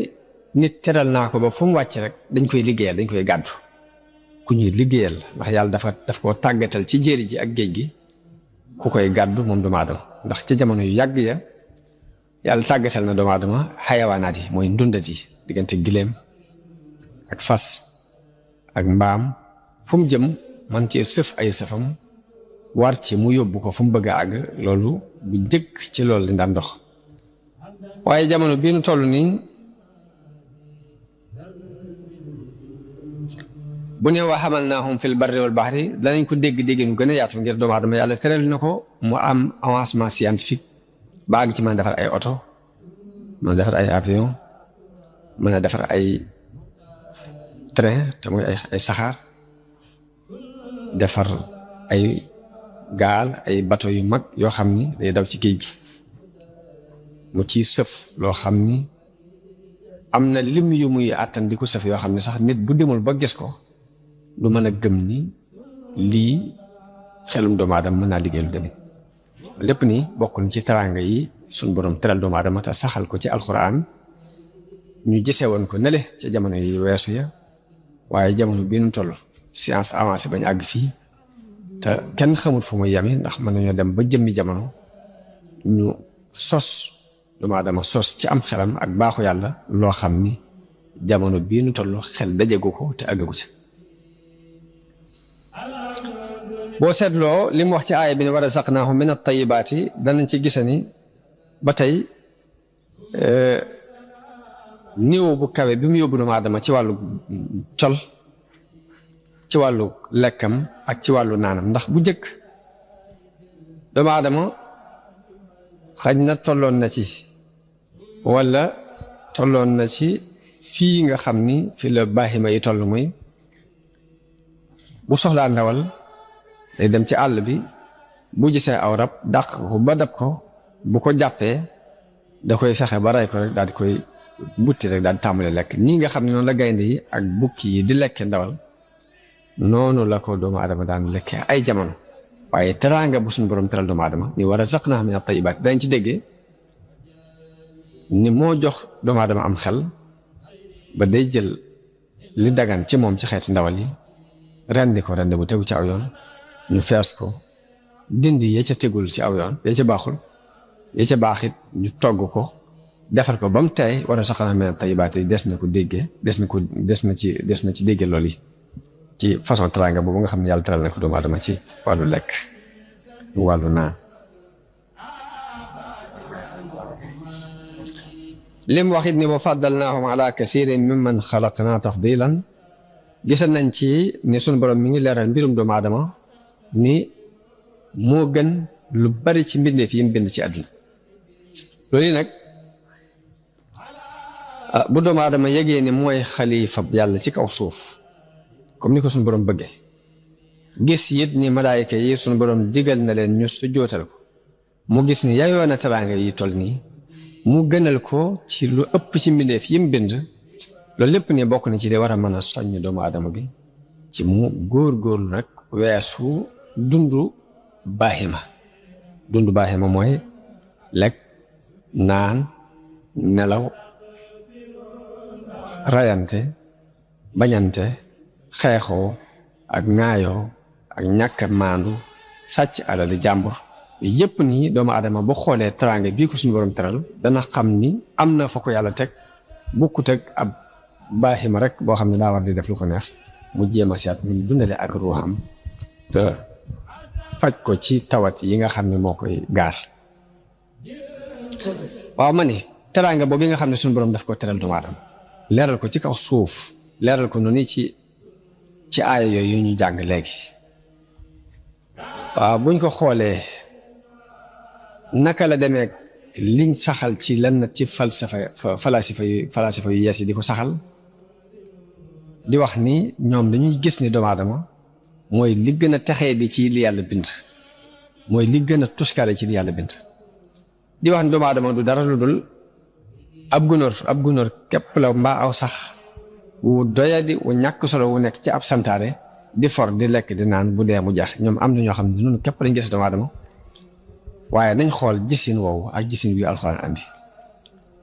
Speaker 1: nit teral naa ko ba fu mu wàcc rek dañ koy liggéeyal dañ koy gàddu ku ñuy liggéeyal ndax yàlla daf koo tàggatal ci jéeri ji ak géej gi ku koy gàddu moom doomu aadama ndax ci jamono yu yàgg ya yàlla tàggatal na doomu aadama xayawaanaat yi mooy ndundat yi diggante giléem ak fas ak mbaam fu mu jëm man cee sëf ay sëfam war ci mu yóbbu ko fu mu bëgg a àgg loolu bu njëkk ci loolu lañ daan dox waaye jamono bii nu toll nii bu ne wa hamalnaahum fil barri wal bahri danañ ko dégg nu gën a yaatu ngir doomu aadama yàlla teral na ko mu am avancement scientifique ba àgg ci mën a defar ay oto mën a defar ay avion mën a defar ay train te mooy ay saxaar defar ay gaal ay bateau yu mag yoo xam ni day daw ci géej gi mu ciy sëf loo xam ni am na lim yu muy àttan di ko sëf yoo xam ne sax nit bu demul ba gis ko du mën a gëm ni lii xelum doomu aadama mën naa liggéey lu demee lépp ni bokk na ci teraanga yi suñ borom teral doomu aadama te saxal ko ci alxuraan ñu gisee woon ko nele ca jamono yi weesu ya waaye jamono bii nu toll science avancé bañ àgg fii te kenn xamul fu muy yami ndax mën nañoo dem ba jëmmi jamono ñu sos doomu aadama sos ci am xelam ak baaxu yàlla loo xam ni jamono bii nu toll xel dajegu ko te àggagu ci boo seetloo li mu wax ci aaya bi ne wa razaqnaahum min at-tayyibaati danañ ci gise ni ba tey niveau bu kawe bi mu yóbbu doomu aadama ci wàllu col ci wàllu lekkam ak ci wàllu naanam ndax bu njëkk doomu aadama xaj na tolloon na ci walla tolloon na ci fii nga xam ni fi la baaxima yi toll muy bu soxlaa ndawal day dem ci àll bi bu gisee aw rab dàq ko ba dab ko bu ko jàppee da koy fexe ba rey ko rek daal di koy butti rek daal di tàmbale lekk nii nga xam ne noonu la gaynde yi ak bukki yi di lekke ndawal noonu la ko doomu aadama daan lekke ay jamono waaye teraanga bu suñu borom teral doomu aadama ni wa razaqnaahum mina tayyibaat dañ ci déggee ni moo jox doomu aadama am xel ba day jël li dagan ci moom ci xeeti ndawal yi rendi ko rendi bu tegu ci aw yoon ñu fees ko dindi ya ca tegul ci aw yoon ya ca baaxul ya ca baax it ñu togg ko defar ko ba mu tey wa razaqnaahum mina tayyibaat yi des na ci déggee loolu yi ci façon teraanga boobu nga xam ne yàlla teral na ko doomu aadama ci wàllu lekk wàllu naan lim waxit ni wa faddalnaahum ala kasirin mimman xalaqna tafdilan gisa nañ ci ni sunu borom mi ngi leeral mbirum doomu aadama ni moo gën lu bari ci mbindeef yi mu bind ci àdduna loolu yi nag bu doomu aadama yegee ni mooy xalifa yàlla ci kaw suuf comme ni ko suñu borom bëggee gis it ni malaayika yi suñu borom digal na leen ñu sujjootal ko mu gis ni yayoo na teraanga yi toll nii mu gënal ko ci lu ëpp ci mbindeef yi mu bind loolu lépp ni bokk na ci de war a mën a soññ doomu aadama bi ci mu góor-góorlu nag weesu dundu baahima mooy lekk naan nelaw rayante bañante xeexoo ak ŋaayoo ak ñàkk maandu sàcc alali jàmbur yépp nii doomu aadama bu xoolee teraanga bii ko suñu borom teral dana xam ni am na fa ko yàlla teg bukkut ak ab baaxima rek boo xam ne daa war di def lu ko neex mu jéem a seet mu dundale ak ruuxam te faj ko ci tawat yi nga xam ne moo koy gaar waaw ma ni teraanga boobu nga xam ne suñu borom daf ko teral doomu aadama leeral ko ci kaw suuf leeral ko noonu ci aaya yooyu ñu jàng léegi waaw buñ ko xoolee naka la demee liñ saxal ci lenn ci falasifa yu yees yi di ko saxal di wax ni ñoom dañuy gis ni doomu aadama mooy li gën a texee di ci li yàlla bind mooy li gën a tuskare ci li yàlla bind di wax ni doomu aadama du dara lu dul ab gunóor képp la mbaa aw sax wu doyadi wu ñàkk solo wu nekk ci ab santaare di for di lekk di naan bu dee mu jeex ñoom am na ñoo xam ne noonu képp lañ gis doomu aadama waaye nañ xool gisin woowu ak gisin wi alxuraan andi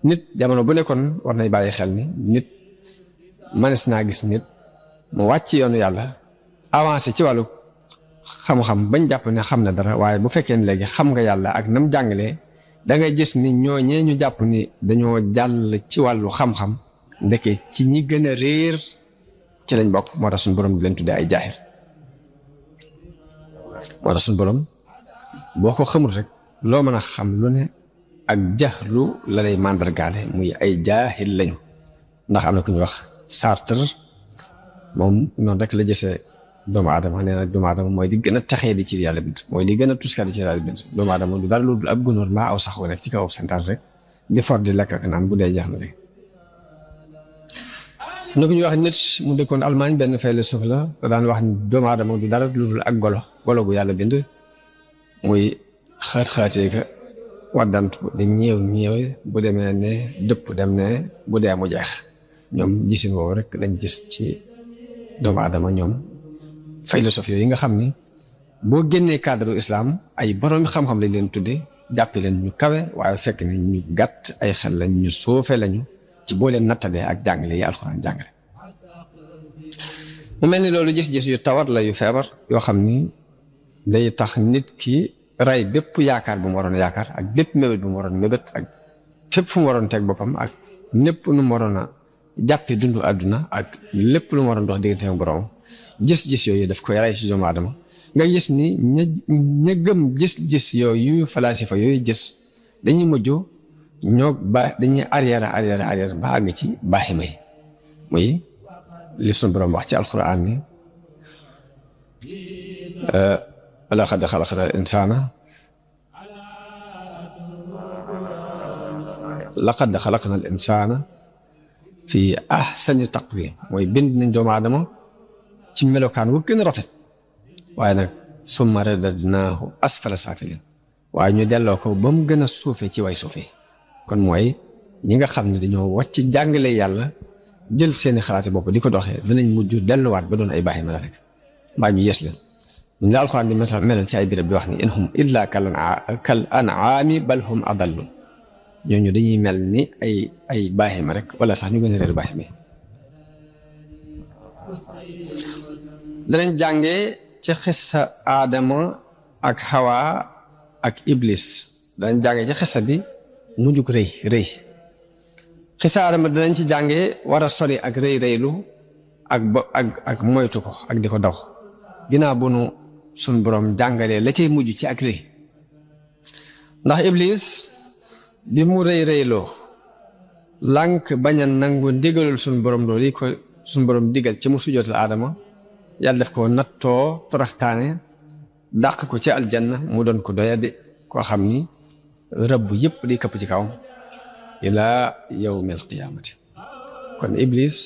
Speaker 1: nit jamono bu nekkoon war nañ bàyyi xel ni nit manes naa gis nit mu wàcc yoonu yàlla avancé ci wàllu xam-xam bañ jàpp ne xam na dara waaye bu fekkee ne léegi xam nga yàlla ak nam jàngalee da ngay gis ni ñooñee ñu jàpp ni dañoo jàll ci wàllu xam-xam ndeke ci ñi gën a réer ci lañ bokk moo tax suñu borom di leen tuddee ay jaahir moo tax suñu borom boo ko xamul rek loo mën a xam lu ne ak jaxlu la lay màndargaale muy ay jaahil lañu ndax am na ku ñuy wax Sartre moom noonu rek la gisee doomu aadama nee na doomu aadama mooy di gën a taxee di ci yàlla bind mooy li gën a tuskaat ci yàlla bind doomu aadama du dara lu dul ab gunóor mbaa aw sax wu nekk ci kaw santaan rek di for di lekk ak naan bu dee jeex na rek. nu ko ñuy wax nit mu dëkkoon Allemagne benn philosophe la daan wax ni doomu aadama du dara lu dul ak golo gu yàlla bind muy xaat-xaatee ka waddantu di ñëw bu demee ne dëpp dem ne bu dee mu jeex ñoom gisin woowu rek lañ gis ci doomu aadama ñoom philosophe yooyu nga xam ni boo génnee cadre islam ay borom xam-xam lañ leen tudde jàppe leen ñu kawe waaye fekk ne ñu gàtt ay xel lañ ñu soofe lañu ci boo leen nattalee ak jàngale yi alxuraan jàngale mu mel ni loolu gis-gis yu tawat la yu feebar yoo xam ni day tax nit ki rey bépp yaakaar bu mu waroon yaakaar ak bépp mébét bu mu waroon mébét ak fépp fu mu waroon teg boppam ak népp nu mu waroon a jàppe dundu àdduna ak lépp lu mu waroon dox diggante ak borom gis-gis yooyu daf koy rey ci doomu aadama nga gis ni ña gëm gis-gis yooyu falasifa yooyu gis dañuy mujj dañuy arrière ba àgg ci baaxima yi muy li sunu borom wax ci alxuraan ni laqad xalaqnal insaana fi ahsani taqwiim mooy bind nañ doomu aadama ci melokaan wu gën a rafet waaye nag summa radadnaahu asfala saafiliin waaye ñu delloo ko ba mu gën a suufee ci way suufee kon mooy ñi nga xam ne dañoo wàcc jàngale yàlla jël seeni xalaati bopp di ko doxee danañ mujj delluwaat ba doon ay baaxi ma la rek mbaa ñu yes leen ñu la alxuraan di melal ci ay birab di wax ni in hum illa kal an'aami bal hum adallu ñooñu dañuy mel ni ay baaxima rek wala sax ñu gën a réer baaxima. danañ jànge ci xissa aadama ak Hawa ak Iblis danañ jànge ci xissa bi mujjug rëy xissa aadama danañ ci jànge war a sori ak rëylu ak moytu ko ak di ko daw ginnaaw bu nu suñ borom jàngalee la cay mujj ci ak rëy ndax Iblis bi mu rëyloo lànk bañ a nangu ndigalul suñ borom loolu yi ko suñ borom digal ci mu sujootal aadama yàlla def ko nattoo toraxtaane dàq ko ci aljanna mu doon ko doyadi koo xam ni rëbb yépp di kapp ci kawam ilaa yawmil qiyaamati kon Iblis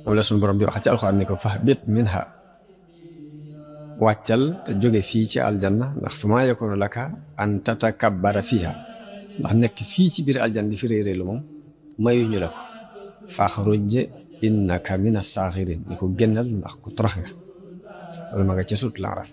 Speaker 1: moom la suñ borom di wax ci alxuraan ni ko fahbit minha wàccal te jóge fii ci aljanna ndax fa maa yakunu laka an tatakabbara fiha ndax nekk fii ci biir aljanna di fi réy réylu moom mayuñu la ko faxruj innaka mina saaxirin ni ko génnal ndax ku torox nga loolu ma nga ca sut la araf